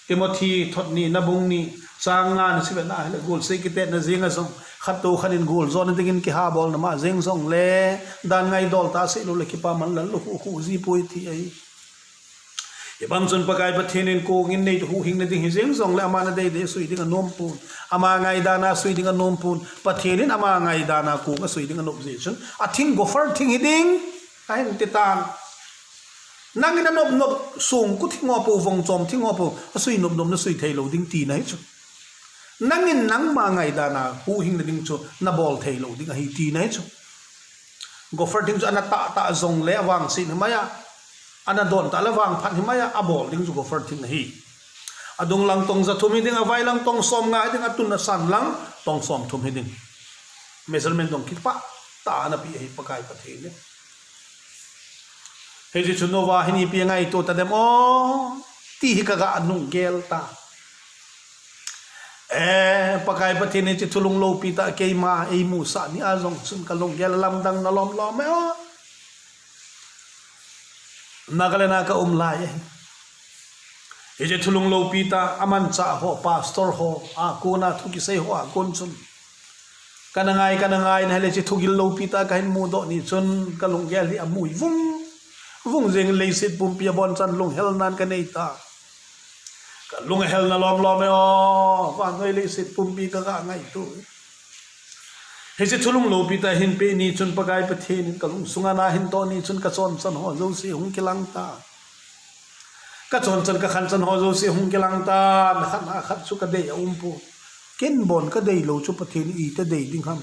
Timothy thot nina bung ni chang nga na sivet na hile, golseh kitetna jenga jong, khat toh khat in gol jona dingin kihabolna ma jeng jongle, dan ngaidol tah seh lou le kipaman lallou khu khu ji poi ti ahi. Hibang chun Pakai Pathen in kong innei chu huhhingna ding hijeng jongle, aman adei dei asui ding anom pon, ama ngaidan a asui ding anom pon, Pathen in ama ngaidan a kong asui ding anop jeh chun, athing gopher thing hiding, ahin ti tan. Nangin nanop nop songkhu thing ho pou, vongchom thing ho pou, asui nop nop nasui thei lou ding tina ahi chu. Nangin nangma ngaidan a huhhingna ding chu nabol thei lou ding ahi tina ahi chu. Gopher thing chu ana tah tah jongle avangset himai a, ana don tah le avangphat himai a, abol ding chu gopher thing ahi. Adung lang tong jathum hiding, avai lang tong somnga hiding, atun asan lang tong somthum hiding. Measurement jong kipah tah a ana peh ahi Pakai Pathen in. Hijeh chun Noah hin ipi angaito tadem o, ti hi kaga lunggel ta. Eh, Pakai Pathen in hiche thulhun loupi tah keima eimusah ni a jong chun kalunggel alamdang na lom lom e o. Nagaland a kaum lai e. Hiche thulhun loupi tah amanchah ho, pastor ho a kona, thu kisei ho a kon chun, kana ngai, kana ngai na hile hiche thugil loupi tah kahin mudoh ni chun kalunggel hi amui vung vung jeng, leiset pumpi abonchan lunghelnan kanei ta. Kalung ahelna lom lom e o, vannoi leiset pumpi kaga ngaito. Hiche thulhun loupi tah ahin peh ni chun Pakai Pathen in kalung sunga nahin toh ni chun kachonchan ho jouse hung kilang ta. Kachonchan kakhanchan ho jouse hung kilang ta, nakhat nakhat chu kadei aumpon. Ken bon kadei lou chu Pathen in iti dei ding ham.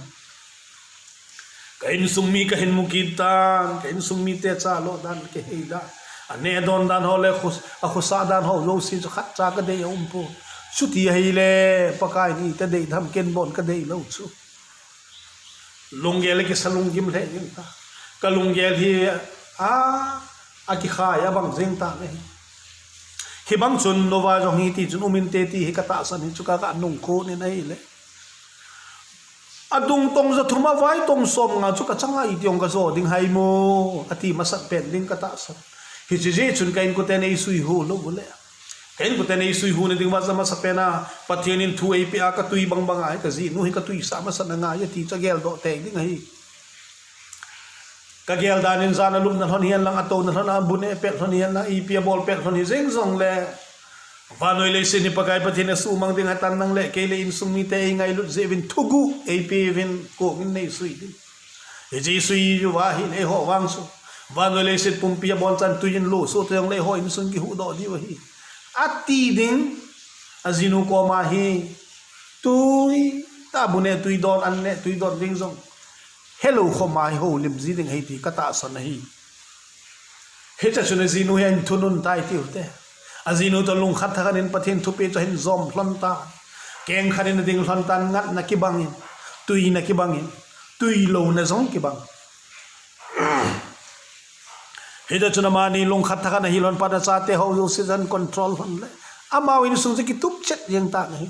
Ka insung mi kahin mu kit tan, ka insung mite chalo dan, kihei dan, aneh adon dan ho le khos-, akhosah dan ho jouse chu khatcha kadei aumpon. Chuti ahile Pakai in iti dei ding ham, ken bon kadei lou chu. Lunggel le kisa lunggim lheh jeng ta. Kalunggel hi a, akikhai abang jeng tan ahi. Hibang chun Noah jong hiti chun um inte ti hi katahsan hi chu kaga nung khun in ahile, adung tong jathum, avai tong somnga chu kachanga iti jong kajo ding ham, ati masat pen ding katahsan. Hiche jeh chun ka inkoten eisui hu lou le, ka inkoten eisui hu na ding uva chu amasa pen a Pathen in thu eipeh a, katui bang bang a hi kajinu hi katuisah masat angai e ti chu ageldoh tei ding ahi. Kagel dan in jan alupna lhon hihen lang, atouna lhon, abu neh pet lhon hihen lang, ipi abol pet lhon hijeng jongle, vannoi leiset hi Pakai Pathen in asuhmang ding ahitan, nang le kei le insung mite eingailut jeh uvin thuguh eipeh uvin kong in neisui ding. Hiche isui uva ahile eiho vang chu vannoi leiset pumpi abonchan tui in losoh ta jongle eiho insung kihuhdoh diu ahi. ati ding, ajinu koma hi, tui, ta bu ne tui don, an ne tui don ding jong helou khoma hi houlim ji ding ahi ti katahsan ahi. Hiche chun ajinu hi ahin thunun tai tiu te. Ajinu toh lungkhat thakhat in Pathen thupeh chu ahin jom lhon tan. Keng khat in ading lhon tan, ngatna kibang in, tuina kibang in, tuilouna jong kibang. Hita chun amani lungkhat thakhat ahi lhon phat in achate ho jouse ahin control lhon le, amau insung chu kitup chet jeng tan ahi.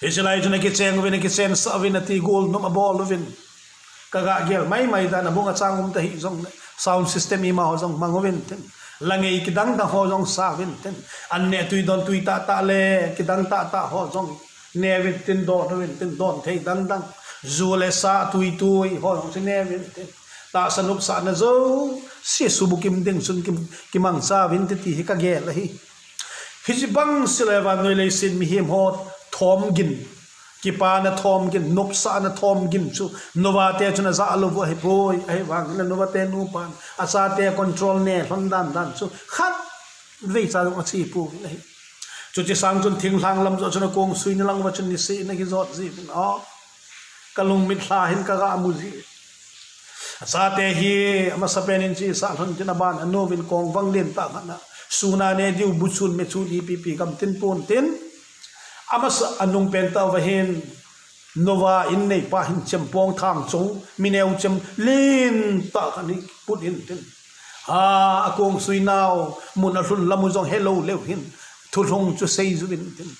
Hiche lai chun akicheng uvin, akichensah uvin, ati gol nom abol uvin. Ka ga gel maimai dan a, bung achang um ta hih jong le, sound system ima ho jong mang uvin tin. Langei kidang dang ho jong sa uvin tin. An ne tui don tui tah tah le, kidang tah tah ho jong ne uvin tin, don uvin tin, don thei dang dang. Ju le sa tui tui ho jong chu ne uvin tin. Tahsa nopsahna jouse subukim ding chun kim, kimangcha uvin te ti hi ka gel ahi. Hiche bang seh le vannoi leiset mihem ho thomgin, kipana thomgin, nopsahna thomgin chu Noah te chun ajah lou u ahipoi, ahivangin Noah te nupan achate control ne lhon dan dan chu khatvei cha jong ache pouvin ahi. Chuche sang chun thinglhang lam joh chun akong sui ni lang uva chun niseh in akijot jiuvin, o, ka lungmit lha hin ka ga mu ji. Achate hi amasapen in chesa lhon tin, aban a anu vin kong vang len tah khat na, sun a ne diu, bu chun, me chun, ipi pi gam tin pon tin. Amasa anung pen tah uva hin Noah in neipa hin chempong thang chou, mi neo chem len tah khat hi put in tin. Ha, akong sui nau mun alhun lam u jong helou leu hin thulhung chu sei jiuvin tin.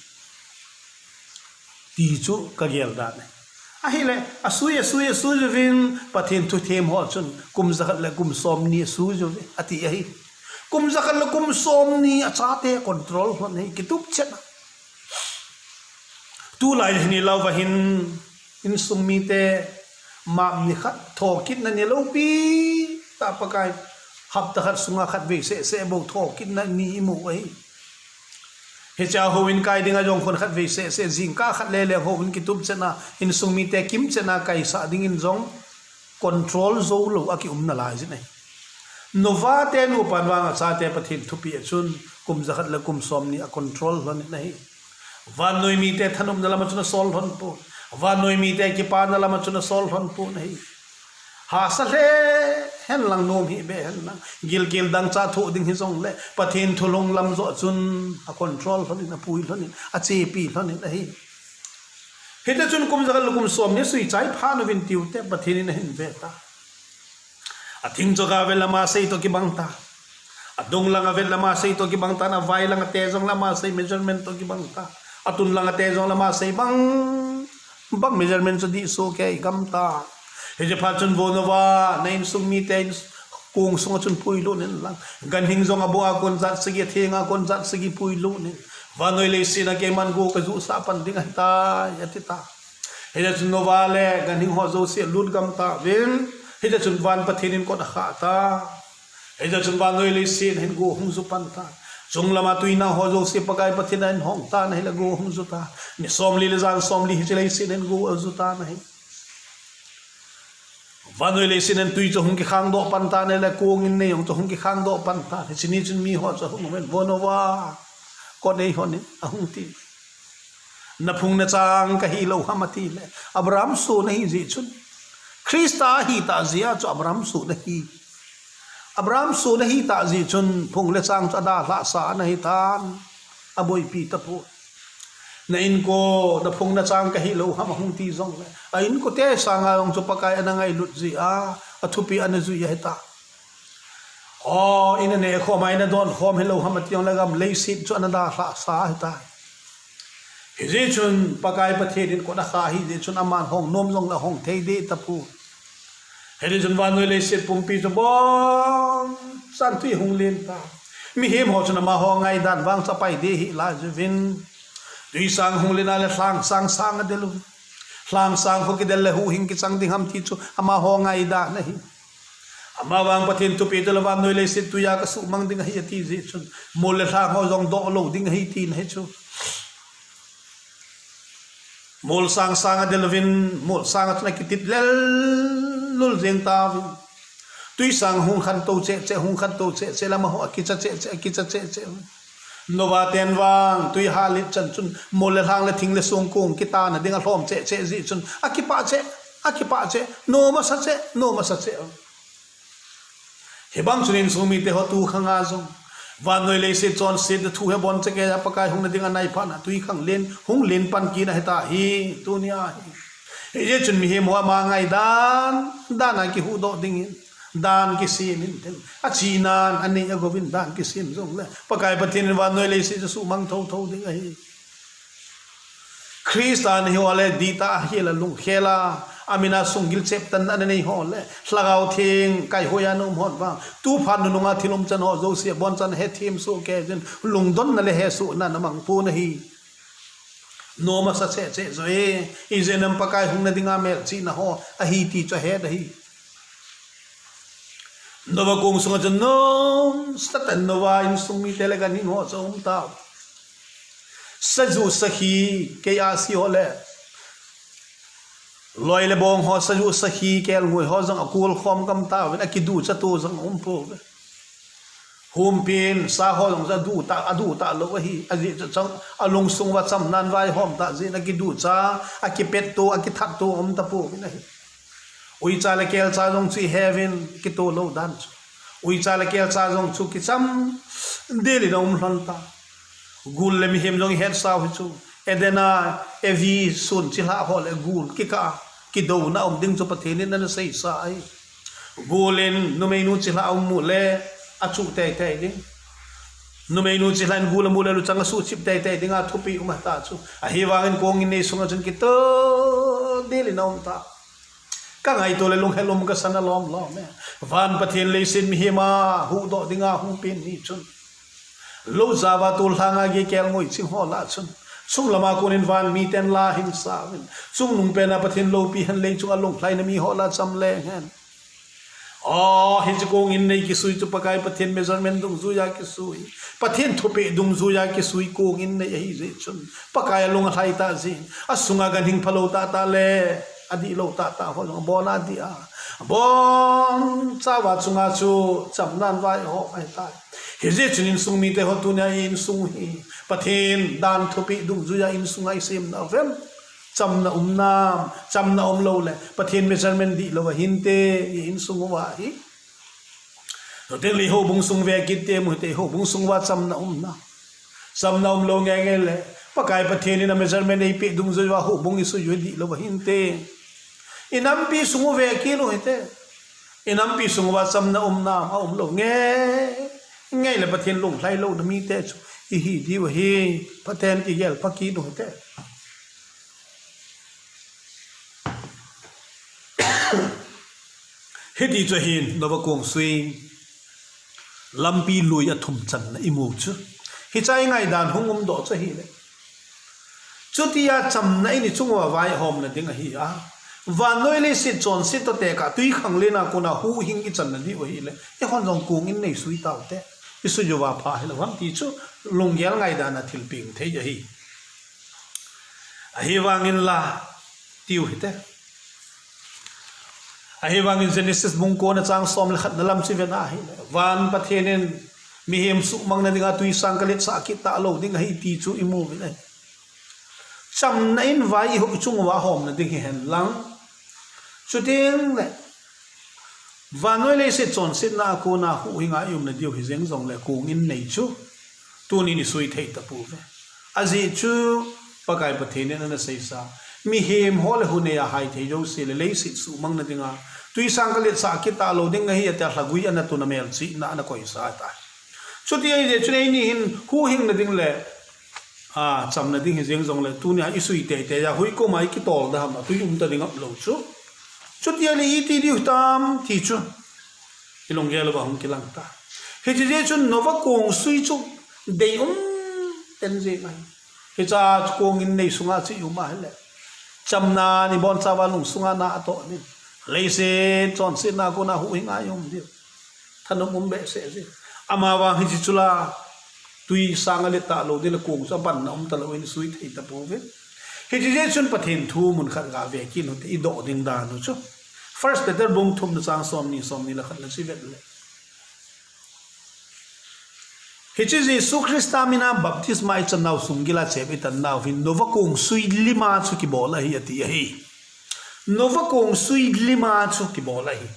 Ti chu ka gel dan ahi. Ahile, asui, asui, asui jiuvin, Pathen thuthem ho chun, kum jakhat le kum somni asui jiuve, ati ahi. Kum jakhat le kum somni achate control lhon ahi, kitup chet a. Tulai hi ni lou va hin, insung mite, map ni khat, thokitna ni loupi tah Pakai, hapta khat sunga khatvei seh seh bou thokitna ni imu ahi. Hiche a houin kai dinga jong khun khatvei seh seh, jingkah khat le le houin kitup chet na, insung mite kimchet na kaisah dingin jong control jou lou a kium nalai jin ahi. Noah te nupan vang achate Pathen thupeh a chun kum jakhat le kum somni a control lhon in ahi. Vannoi mite thanopna lam a chun asol lhon pon. Vannoi mite kipana lam a chun asol lhon pon ahi. Hahsa lheh hen lang, nom hih beh hen lang, gilkel dangchah thoh ding hijong le, Pathen thulhung lam joh chun a control lhon in, apui lhon in, achepi lhon in ahi. Hita chun kum jakhat le kum somni sui chai phat uvin tiu te, Pathen in ahin ve ta. Athing chu ga vet lama sei toh kibang ta. Adung langa vet lama sei toh kibang ta, avai langa te jong lama sei measurement toh kibang ta. Atun langa te jong lama sei bang, bang measurement chu dih soh kei gam ta. Hiche phat chun vo Noah, na insung mite in kong sunga chun puilut in lang. Ganhing jong aboh a kon jat sagi, atheng a kon jat sagi puilut in. Vannoi leiset a keiman go kajuhsah pan ding ahitai, ati ta. Hijeh chun Noah le ganhing ho jouse lut gam tauvin. Hijeh chun van Pathen in kot akhah ta. Hijeh chun vannoi leiset hin go hung ju pan ta. Chunglama tuinang ho jouse Pakai Pathen in ahin hong tan ahile go hung ju ta. Ni somli le jan somli hiche leiset hin go aju tan ahi. Vannoi leiset hin tui chu hung kikhang doh pan tan ahile kong in nei jong chu hung kikhang doh pan tan. Hiche ni chun mi ho chu ahung uvin, vo Noah, kot eihon in, ahung ti. Na phung na chang kahi lou ham ati le, Abraham son ahi jeh chun. Christa ahi tah jeh a chu Abraham son ahi. Abraham son ahi tah jeh chun phung le chang chu adalhah sa ana hi tan. Aboipi tapoi. Na inko, na phung na chang kahi lou ham ahung ti jong le, a inko te sanga jong chu Pakai ana ngailut jeh a, athupeh ana jui ahi ta. O, ina neh khom a, ina don khom hilou ham ati jong le gam leiset chu ana dalhah sa ahi ta. Hijeh chun Pakai Pathen in kot akhah ahi jeh chun aman hong nom jong le hong thei deh tapoi. Hijeh chun vannoi leiset pumpi chu bongchan tui hung len ta. Mihem ho chun amaho ngaidan vang chu apai deh hih lai jiuvin. Tui sang hung len a le lhang sang sang adel u. Lhang sang ho kidel le huhhing kichang ding ham ti chu amaho ngaidan ahi. Amavang Pathen thupeh chu le vannoi leiset tui a kasuhmang ding ahi ati jeh chun, mol le lhang ho jong doh lou ding ahi tina ahi chu. Mol sang sang adel uvin, mol sang a chun akitit lel lul jeng tauvin. Tuisang hung khantou cheh cheh, hung khantou cheh cheh, lama ho akicha cheh cheh, akicha cheh cheh. Noah ten vang, tui halit chan chun, mol le lhang le thing le sung kung kitana ding alhom cheh cheh jeh chun, akipah cheh, akipah cheh, nom asa cheh, nom asa cheh. Hibang chun insung mite ho tu khanga jong, vannoi leiset chonset thu hi bon cheh keiya Pakai hung nading anai phat na tui khang len, hung len pan kit na hita hi, tunia hi. Hijeh chun mihem ho ama ngaidan dan a kihuhdoh dingin, dan kisem in tin. Achinan, anei agouvin dan kisem jongle, Pakai Pathen in vannoi leiset chu suhmang thotho ding ahi. Christa nahi ho le dihtah a hila lungkhel a, amin a sunggil cheptan ana nei ho le, Lhagao Theng kaihoiya na um hon vang, tu phat nunung a thil umchan ho jouse abonchan hethem soh kei jin, lungdonna le hesohna na mang pon ahi. Nom asa cheh cheh jo e, ijeh inem Pakai hung nading a melchihna ho ahi ti chu ahet ahi. Noah kong sunga chun nom satan Noah insung mite le ganhing ho chu aum tau. Sajuh sakhi, kei a si ho le, loi le bong ho, sajuh sakhi, kelngoi ho jong akol khom gam tauvin, akiducha to jong aum pouve. Humpin sa ho jong chu aduh tah, aduh talou ahi, ajeh chu chang, alungsung uva chamnan vaihom tah jeh in akiducha, akipet to, akithat to aum tapouvin ahi. Uicha le kelcha jong chu iheuvin, kitoh lou dan chu. Uicha le kelcha jong chu kicham del in aum lhon ta. Gul le mihem jong ihetsau hi chu, Eden a Evi sun chilhah ho le gul kikah a kidouna um ding chu Pathen in ana seisa ahi. Gul in numeinu chilhah aum u le achuh teitei ding. Numeinu chilhah in gul amu le luchang asuhchip teitei dinga thupeh um ahita chu. Ahivangin kong in nei sunga chun kitoh del in aum ta. Kangaito le lunghel um kasan alom lom e. Van Pathen leiset mihem a huhdoh dinga hung pen ni chun, lou jao a tol lhanga gei kelngoi ching ho lah chun, chunglam a kon in van miten la hin sauvin, chungnung pen a Pathen loupi hen, leichung a lunglhaina mi ho lah cham leng hen. Aw, hiche kong in nei kisui chu Pakai Pathen measurement dungjuiya kisui, Pathen thupeh dungjuiya kisui kong in nei ahijeh chun, Pakai alung alhai tah jeh in, asunga ganhing phalou tahtah le adihlou tahtah ho jong abon a adih a, abonchauva chunga chu chamnan vaihom ahitai. Hijeh chun insung mite ho, tunia i insung hi Pathen dan thupeh dungjuiya insung a isem nauvem? Chamna um nam? Chamna umlou le Pathen measurement dihlou ahinte, i insung uva hi. Chuteng le i houbung sung ve kit temo hite, i houbung sung uva chamna um nam? Chamna umlou ngeingei le, Pakai Pathen in a measurement eipeh dungjuiya houbung isui u hi dihlou ahinte. I nampi sung u ve kit u hite. I nampi sung uva chamna um nam? Aumlou ngeingei le Pathen lunglhai louna mite chu ihi diu ahi. Pathen kigel pha kit u hite. Hiti chu ahin, Noah kong sui lampi lui athum channa imu chu. Hichea ingaidan hung umdoh chu ahile, chutia chamna in i chung uva vaihomna ding ahi a, vannoi leiset chonset toh tekah twikhanglen a kona huhhing ichanna diu ahile, eihon jong kong in neisui taute. Isui uva pha hilou ham ti chu lunggel ngaidana thilpeng thei ahi. Ahivangin la, tiu hite. Ahivangin Genesis bung kona chang som le khatna lam chu iven ahile, van Pathen in mihem suhmangna dinga twisang kaletsah kit talou ding ahi ti chu imu uvin ahi. Chamna in vai i chung uva ahomna ding hihen lang, chuteng le vannoi leiset chonsetna a kona huhhinga i umna diu hijeng jongle kong in nei chu tunin isui thei tapouve. Ajeh chu Pakai Pathen in ana seisa, mihem ho le hunei a haithei jouse le leiset suhmangna dinga twisang kaletsah kit talou ding ahi, atia lhagui ana tun a melchihna ana koisa tai. Chuti ahijeh chun eini hin huhhingna ding le, a, chamna ding hijeng jongle tunia isui teitei a hui koma ikitol da ham, atwi umta ding aumlou chu. Chuti ahile iti diu hitam ti chu ilunggel uva hung kilang ta. Hiche jeh chun Noah kong sui chu deium ten jeng ahi. Hichea chu kong in nei sunga chu i um ahile, chamnan ibonchauva lungsunga na atoh ding, leiset chonsetna kona huhhinga i um diu, thanom um behseh jing. Amavang hiche chu la, twisang alet talou ding le kong chu abanna um talouvin isui thei tapouve. Hiche jeh chun Pathen thu mun khat ga ve kit u hite, idoh ding dan u chu. First Peter bung thumna chang somni, somni le khatna chu ivet le, hiche Jesu Christa mina baptisma ichan nau, sunggila chep itan nau hi Noah kong sui lima chu kibol ahi ati ahi. Noah kong sui lima chu kibol ahi.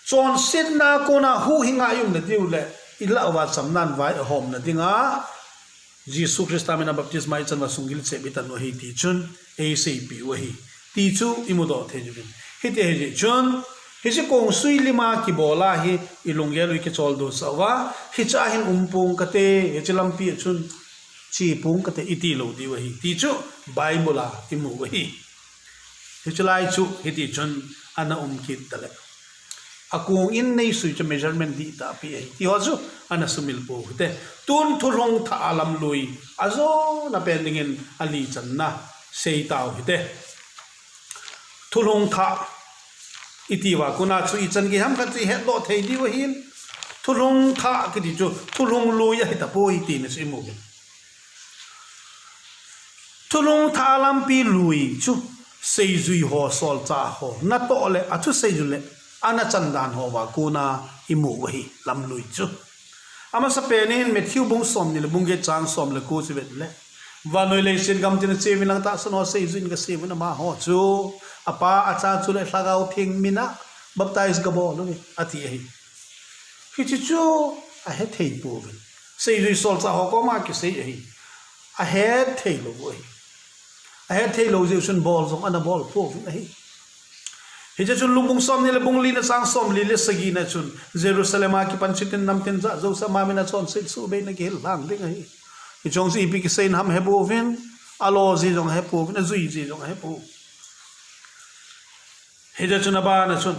Chonsetna kona huhhinga i umna diu le ilah uva chamnan vai ahomna dinga Jesu Christa mina baptisma ichan uva sunggil chep itan u ahi ti chun eiseipeh u ahi ti chu imudoh thei uvin. Hiti ahi jeh chun, hiche kong sui lima kibol a hi ilunggel u ikicholdo sah uva, hichea hin um pong kate, hiche lampi a chun che pong kate iti lou diu ahi ti chu Bible a imu u ahi. Hiche lai chu hiti chun ana um kit tale. Akong in neisui chu measurement dihtah pi ahi ti ho chu ana sumil pou hite. Tun thulhung thah a lamlui ajona pen dingin ali channa seitau hite. Thulhung thah iti uva kona chu ichan gei ham khat chu ihetdoh thei diu ahin. Thulhung thah kiti chu thulhung lui ahitapoi tina chu imu u. Thulhung thah a lampi lui chu seijui ho, solchah ho natoh le athusei u le ana chandan ho uva kona imu u ahi lamlui chu. Amasapen in Matthew bung somni le bung get chang som le ko chu ivet le, vannoi leiset gamtin a cheuvin lang tahsan ho seijui in kasem uvin amaho chu, Apa, Acha chule Lhagao Theng mina baptize kabol uve ati ahi. Hiche chu ahethei pouvin. Seijui solchah ho koma kisei ahi. Ahethei lou u ahi. Ahethei lou jeh chun bol jong ana bol pouvin ahi. Hiche chun Luke bung somni le bung lina chang somli le sagina chun, Jerusalem a kipan chutin namtin jah jouse a ma mina chonset suhbeina kihil lhang ding ahi. Hiche jong chu ipi kisei ham hepouvin, alo ji jong hepouvin, ajui ji jong hepou. Hijeh chun abana chun,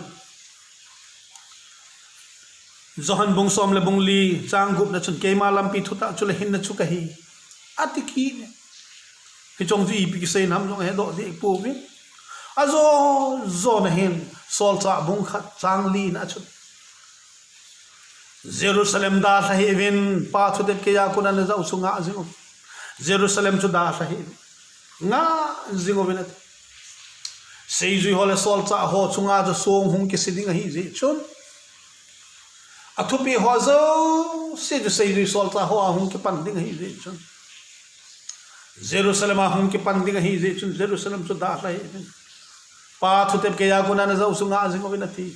Johan bung som le bung li chang gupna chun, keima lampi, thutah chule hinna chu kahi, ati kit e. Hiche jong chu ipi kisei ham jong hedoh deh pouvin. Ajo, jona hin, Solchah bung khat chang lina chun, Jerusalem dalha hih uvin, Pa thutep keiya kona najah u chu ngah jing u. Jerusalem chu dalha hih uvin, ngah jing uvin ati. Seijui ho le solchah ho chunga chu song hung kise ding ahi jeh chun, athupeh ho jouse chu seijui solchah hoa hung kipan ding ahi jeh chun, Jerusalem a hung kipan ding ahi jeh chun, Jerusalem chu dalha hih uvin, Pa thutep keiya kona najah u chu ngah jing uvin ati.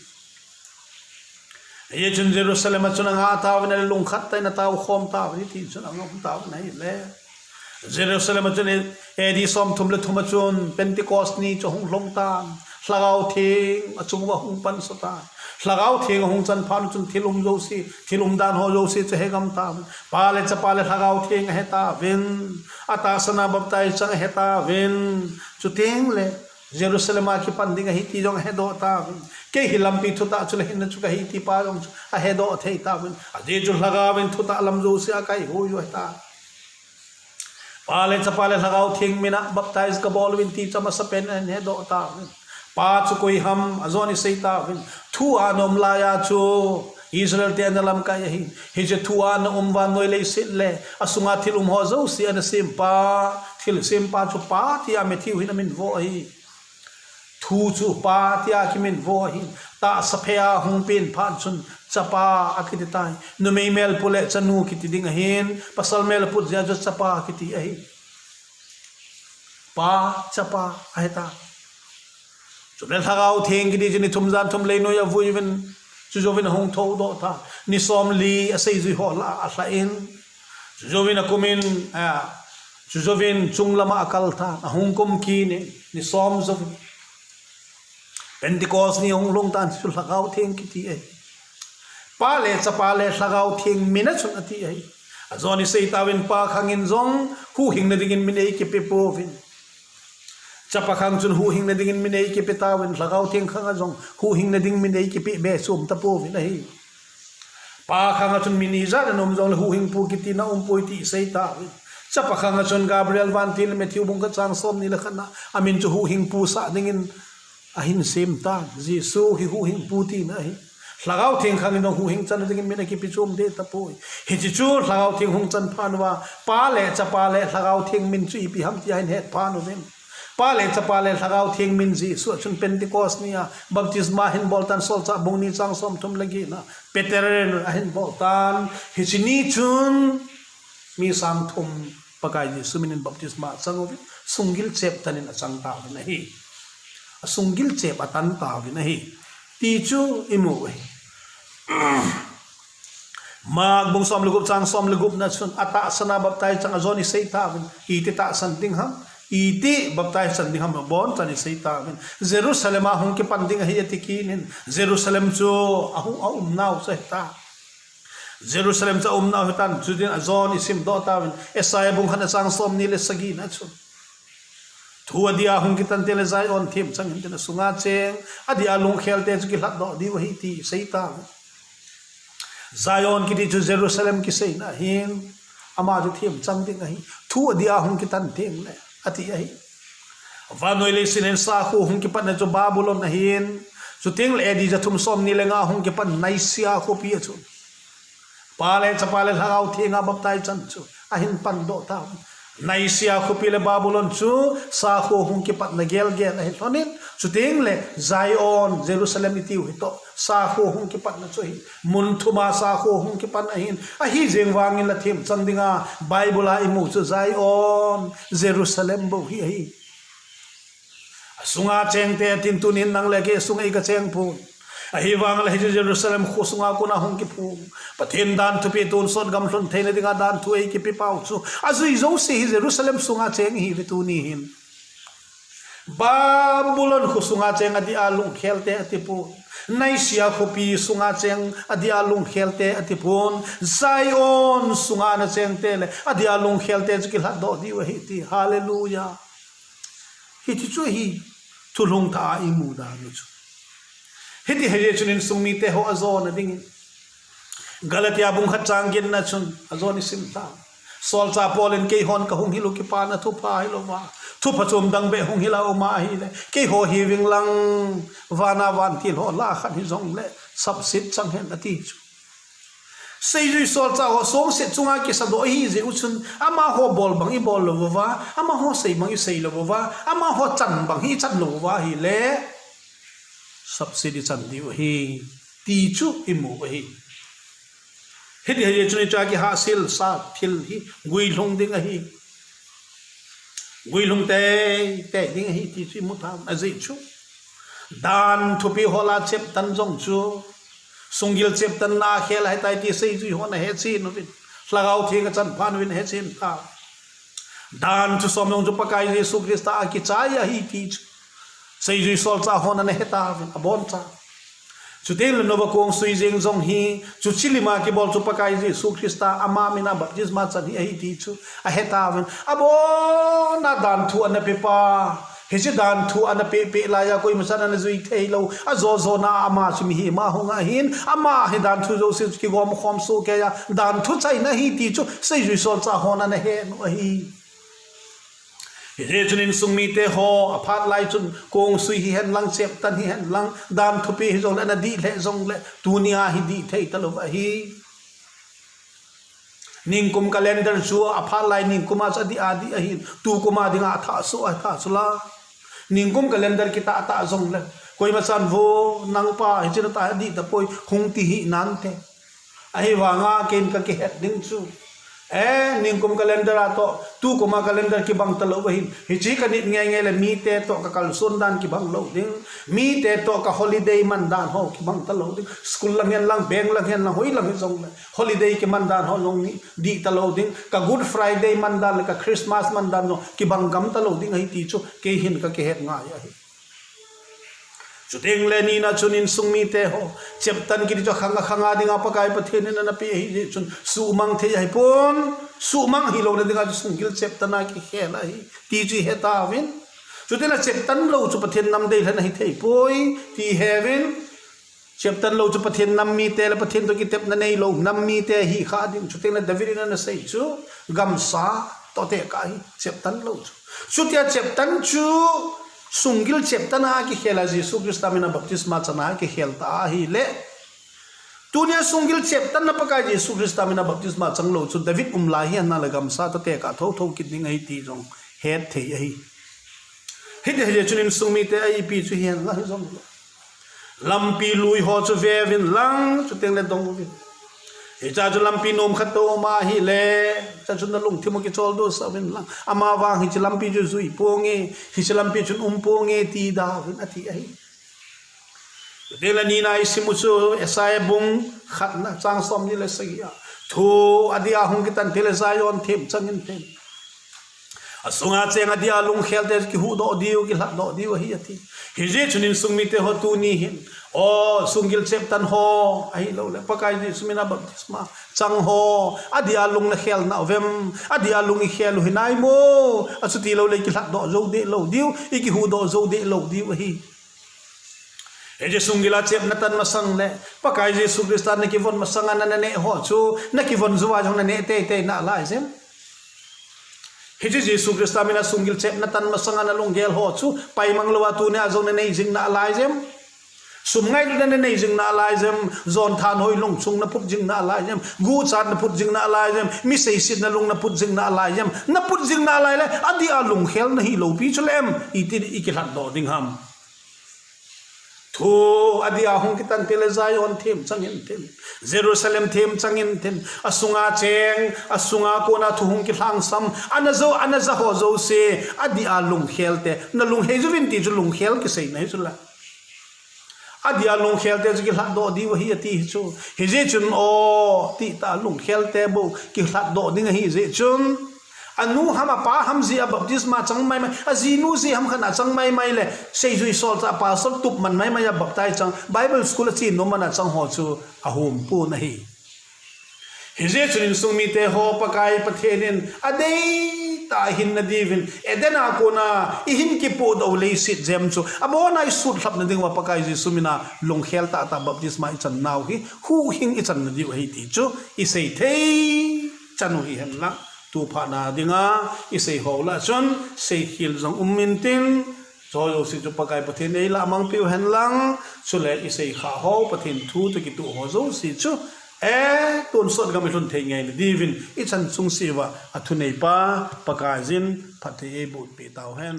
Hijeh chun Jerusalem a chun angah tauvin, ale lungkhat tah in atao khom tauvin, hiti chun angah tauvin ahile, Jerusalem a chun A D somthum le thum a chun Pentecost ni chu ahung lhung tan, Lhagao Theng achung uva hung pansa tan. Lhagao Theng ahung chan phat chun thil um jouse, thil umdan ho jouse chu ahegam tauvin. Pa le Chapa le Lhagao Theng ahetauvin. Atahsan a baptize chang ahetauvin. Chuteng le Jerusalem a kipan ding ahi ti jong ahedoh tauvin. Kei hi lampi, thutah chule hinna chu kahi ti pa jong chu ahedoh thei tauvin. Ajeh chu Lhagao in thutah lam jouse a akai hoi u ahitai. Pa le Chapa le Lhagao Theng mina baptize kabol uvin ti chu amasapen in ahedoh tauvin. Pa chu koi ham, ajon isei tauvin. Thu a naum laiya chu Israel te ana lamkai ahi. Hiche thu a naum vannoi leiset le asunga thil um ho jouse ana sempa, thil sempa chu Pa tia Matthew hin amin vo ahi. Thu chu Pa tia kimin vo ahi. Tahsa phei a hung pen phat chun Chapa akiti tai. Numei melpu le chanu kiti ding ahin, pasal melput jeh a chu Chapa kiti ahi. Pa, Chapa ahita. Chule Lhagao Theng kiti chu ni thum jan thum leinoi a avui uvin, chujouvin ahung thoudoh ta. Ni somli a seijui ho lah a alhah in, chujouvin akumin, a, chujouvin chunglam a akal tan, ahung kum kit in, ni som jouvin Pentecost ni ahung lhung tan, chu Lhagao Theng kiti ahi. Pa le Chapa le Lhagao Theng mina chun ati ahi. Ajon isei tauvin, Pa khang in jong huhhingna dingin min eikipe pouvin. Chapa khang chun huhhingna dingin min eikipe tauvin, Lhagao Theng khang a jong huhhingna ding min eikipe be chom tapouvin ahi. Pa khang a chun min ijat ana um jongle huhhingpu kiti na umpoi ti isei tauvin. Chapa khang a chun Gabriel vantil Matthew bung khat chang somni le khatna, amin chu huhhingpu sah dingin ahin sem tan. Jesu hi huhhingpu tina ahi. Lhagao Theng khang in jong huhhing channa dingin min akipe chom deh tapoi. Hiche chu Lhagao Theng hung chan phat uva, Pa le Chapa le Lhagao Theng min chu ipi ham ti ahin het phat uvin. Pa le Chapa le Lhagao Theng min Jesu a chun Pentecost ni a baptisma ahin bol tan, Solchah bung ni chang som thum le get na Peter in ahin bol tan, hiche ni chun mi sang thum Pakai Jesu min in baptisma achang uvin, sunggil chep tan in achang tauvin ahi. A sunggil chep atan tauvin ahi. Ti chu imu u ahi. Mark bung som le gup chang som le gup na chun, atahsan a baptize chang a John in asei tauvin, iti tahsan ding ham, iti baptize chan ding ham, abonchan asei tauvin. Jerusalem a hung kipan ding ahi ati kit in, Jerusalem chu ahung, aumnau chu ahi ta. Jerusalem chu aumnau ahi tan, chutin a John in asim doh tauvin, Isaiah bung khat na chang som ni le sagi na chun, thu adih a hung kitan te le Zion themchang hinte, asunga cheng adih a lungkhel te chu kilhat doh diu ahi ti asei tauvin. Zion kiti chu Jerusalem kiseina ahin, ama chu themchang ding ahi, thu adih a hung kitan teng le, ati ahi. Vannoi leiset in sakho hung kipatna chu Babylon ahin, chuteng le A D ja thum som ni le nga hung kipan Nicaea khopi a chun Pa le Chapa le Lhagao Theng a baptize chan chu ahin pan doh tauvin. Nicaea khopi le Babylon chu sakho hung kipatna gelgel ahi lhonin, chuteng le Zion, Jerusalem itiu hi toh sakho hung kipatna chu ahi. Mun thum a sakho hung kipan ahin, ahi jeng vangin la themchang dinga Bible a imu chu Zion, Jerusalem bou hi ahi. Asunga cheng te atin, tunin nang le kei asunga i kacheng pon. Ahivang le hiche Jerusalem kho sunga kona hung kiphong, Pathen dan thupi tonsot gam lhun theina dinga dan thu eikipe pau chu ajui jouse hi Jerusalem sunga cheng ihiuve tuni hin. Babylon kho sunga cheng adih a lungkhel te ati pon. Nicaea khopi sunga cheng adih a lungkhel te ati pon. Zion sunga ana cheng te le adih a lungkhel te chu kilhat doh diu ahi ti. Hallelujah. Hiti chu hi thulhung thah a imu dan u chu. Hiti ahi jeh chun insung mite ho ajona dingin Galatia bung khat chang get na chun aJohan in asim tan. Solchah Paul in keihon kahung hil u kipana thupha hilouva, thupha chom dang beh hung hil a um ahile, keiho hiuving lang, vana vantil ho lah a khat hijongle, sapset chang hen ati chu. Seijui solchah ho songset chunga kisadoh ihi jeh u chun, amaho bol bang ibol lou uva, amaho sei bang isei lou uva, amaho chan bang hi ichan lou uva ahile, sapset ichan diu ahi, ti chu imu u ahi. Hiti ahi jeh chun hiche a kihahsel sa thil hi guilhung ding ahi. Guilhung teitei ding ahi ti chu imu tan, ajeh chu dan thupi ho lah a cheptan jong chu sunggil cheptan na khel ahitai ti seijui hon ahechen uvin, Lhagao Theng achan phat uvin ahechen tan. Dan thu som jong chu Pakai Jesu Christa a kichai ahi ti chu seijui solchah hon ana he tauvin, abonchan. Chuteng le Noah kongsui jeng jong hi, chuche lim a kibol chu Pakai Jesu Christa ama min a baptisma chan hi ahi ti chu ahe tauvin. Abonna dan thu ana pepa, hiche dan thu ana pehpeh laiya koimachan ana jui theilou, ajo jona a ama chu mihem a hung ahin, ama hi dan thu jouse chu kigom khom sohkeiya dan thu chaina ahi ti chu seijui solchah hon ana he u ahi. Hijeh chun insung mite ho, aphat lai chun kongsui hihen lang, cheptan hihen lang, dan thupi hijongle, ana dih lheh jongle, tunia hi dih thei talou ahi. Ningkum calendar chu aphat lai ningkum a chu adih adih ahin, tukum a dinga athah soh, athah soh la. Ningkum calendar kitah tah jongle, koimachan vo, nangpa, hiche natah a dih tapoi, hung ti hih nante. Ahivanga keiin kakihet ding chu, e, ningkum calendar a toh tukum a calendar kibang talou ahin, hiche kanit ngeingei le mite toh kakalson dan kibang lou ding, mite toh kaholiday man dan ho kibang talou ding, school lang hen lang, bank lang hen lang, hoilang hijongle holiday kiman dan ho jong dih talou ding, ka Good Friday man dan le ka Christmas man dan jong kibang gam talou ding ahi ti chu keiin kakihet ngai ahi. Chuteng le nina chun insung mite ho, cheptan kiti chu akhang akhang a dinga Pakai Pathen in ana pe ahi jeh chun suhmang thei ahipon, suhmang ahilouna dinga chu sunggil cheptan a kikhel ahi ti chu ihe tauvin. Chuteng le cheptan lou chu Pathen nam deilhen ahi thei poi ti heuvin. Cheptan lou chu Pathen nam mite le Pathen toh kitepna neilou nam mite hikha ding. Chuteng le David in ana sei chu, gamsa toh tekah ahi, cheptan lou chu. Chutia cheptan chu sunggil cheptan a kikhel a, Jesu Christa min a baptisma chan a kikhel ta ahile, tunia sunggil cheptan a Pakai Jesu Christa min a baptisma chang lou chu David um lai hi ana le gamsa toh tekah thotho kit ding ahi ti jong het thei ahi. Hiti, hijeh chun insung mite a ipi chu hihen lang hijong lou. Lampi lui ho chu veuvin lang, chuteng le dong uvin. Hiche chu lampi nom khat toh ma ahile, hiche chu nalungthim u kicholdo sah uvin lang. Amavang hiche lampi chu jui ponge, hiche lampi chun um ponge, ti da uvin ati ahi. Chuteng le nina isim u chu Isaiah bung khatna chang somni le sagi a. Thu adeh a hung kitan thei le Zion themchang in them. Asunga cheng adeh a lungkhel te kihuhdoh diu, kilhatdoh diu ahi ati. Hijeh chun insung mite ho tuni hin, o, sunggil chep tan ho, ahilou le Pakai Jesu mina baptisma chang ho, adeh a lung nakhel nauvem, adeh a lung ikhel u hinai mo, achuti lou le kilhatdoh jou deh lou diu, ikihuhdoh jou deh lou diu ahi. Hiche sunggil a chep natan masang le, Pakai Jesu Christa nakivon masang a na, naneh ho chu, nakivon jou a jong naneh teitei nalai jem. Hiche Jesu Christa mina sunggil chep natan masang a nalunggel ho chu, paimang lou a tunia jong nanei jing nalai jem. Sum ngailutna nanei jing nalai jem, jon thanhoi lung chung naphut jing nalai jem, guchat naphut jing nalai jem, mi seisetna lung naphut jing nalai jem, naphut jing nalai le, adeh a lungkhel nahi lou pi chu le em, iti ikilhatdoh ding ham. Thu adeh a hung kitan thei le Zion themchang in them. Jerusalem themchang in them. Asunga cheng, asunga kona thu hung kilhangsam. Ana jou, ana ja ho jouse. Adeh a lungkhel te. Nalung hei jouvin ti chu lungkhel kiseina hi chu la. Adeh a lungkhel te chu kilhatdoh diu ahi ati hi chu. Hijeh chun o, ti ta lungkhel te bou kilhatdoh ding ahi jeh chun. Anu ham apa ham jeh a baptisma chang maimai, ajinu jeh ham khat a chang maimai le, seijui solchah pastor tup man maimai a baptize chang, Bible school a che nom man a chang ho chu ahom pon ahi. Hijeh chun insung mite ho Pakai Pathen in adeitah a hinna diuvin, Eden a kona ihin kipohdoh u leiset jem chu, abona isutlhapna diuva Pakai Jesu mina lungkhel tahtah baptisma ichan nau hi, huhhing ichanna diu ahi ti chu, isei thei chan u hihen lang. Tu phatna dinga, isei ho lah chun, seikhel jong um intin, chu jouse chu Pakai Pathen in eilah mangpeh u hen lang, chule isei kha ho Pathen thu toh kitoh ho jouse chu, e, tonsot gam ilhun thei ngeina diuvin, ichan chungse uva, athuneipa, Pakaiyin, phatthei eibohpeh tau hen.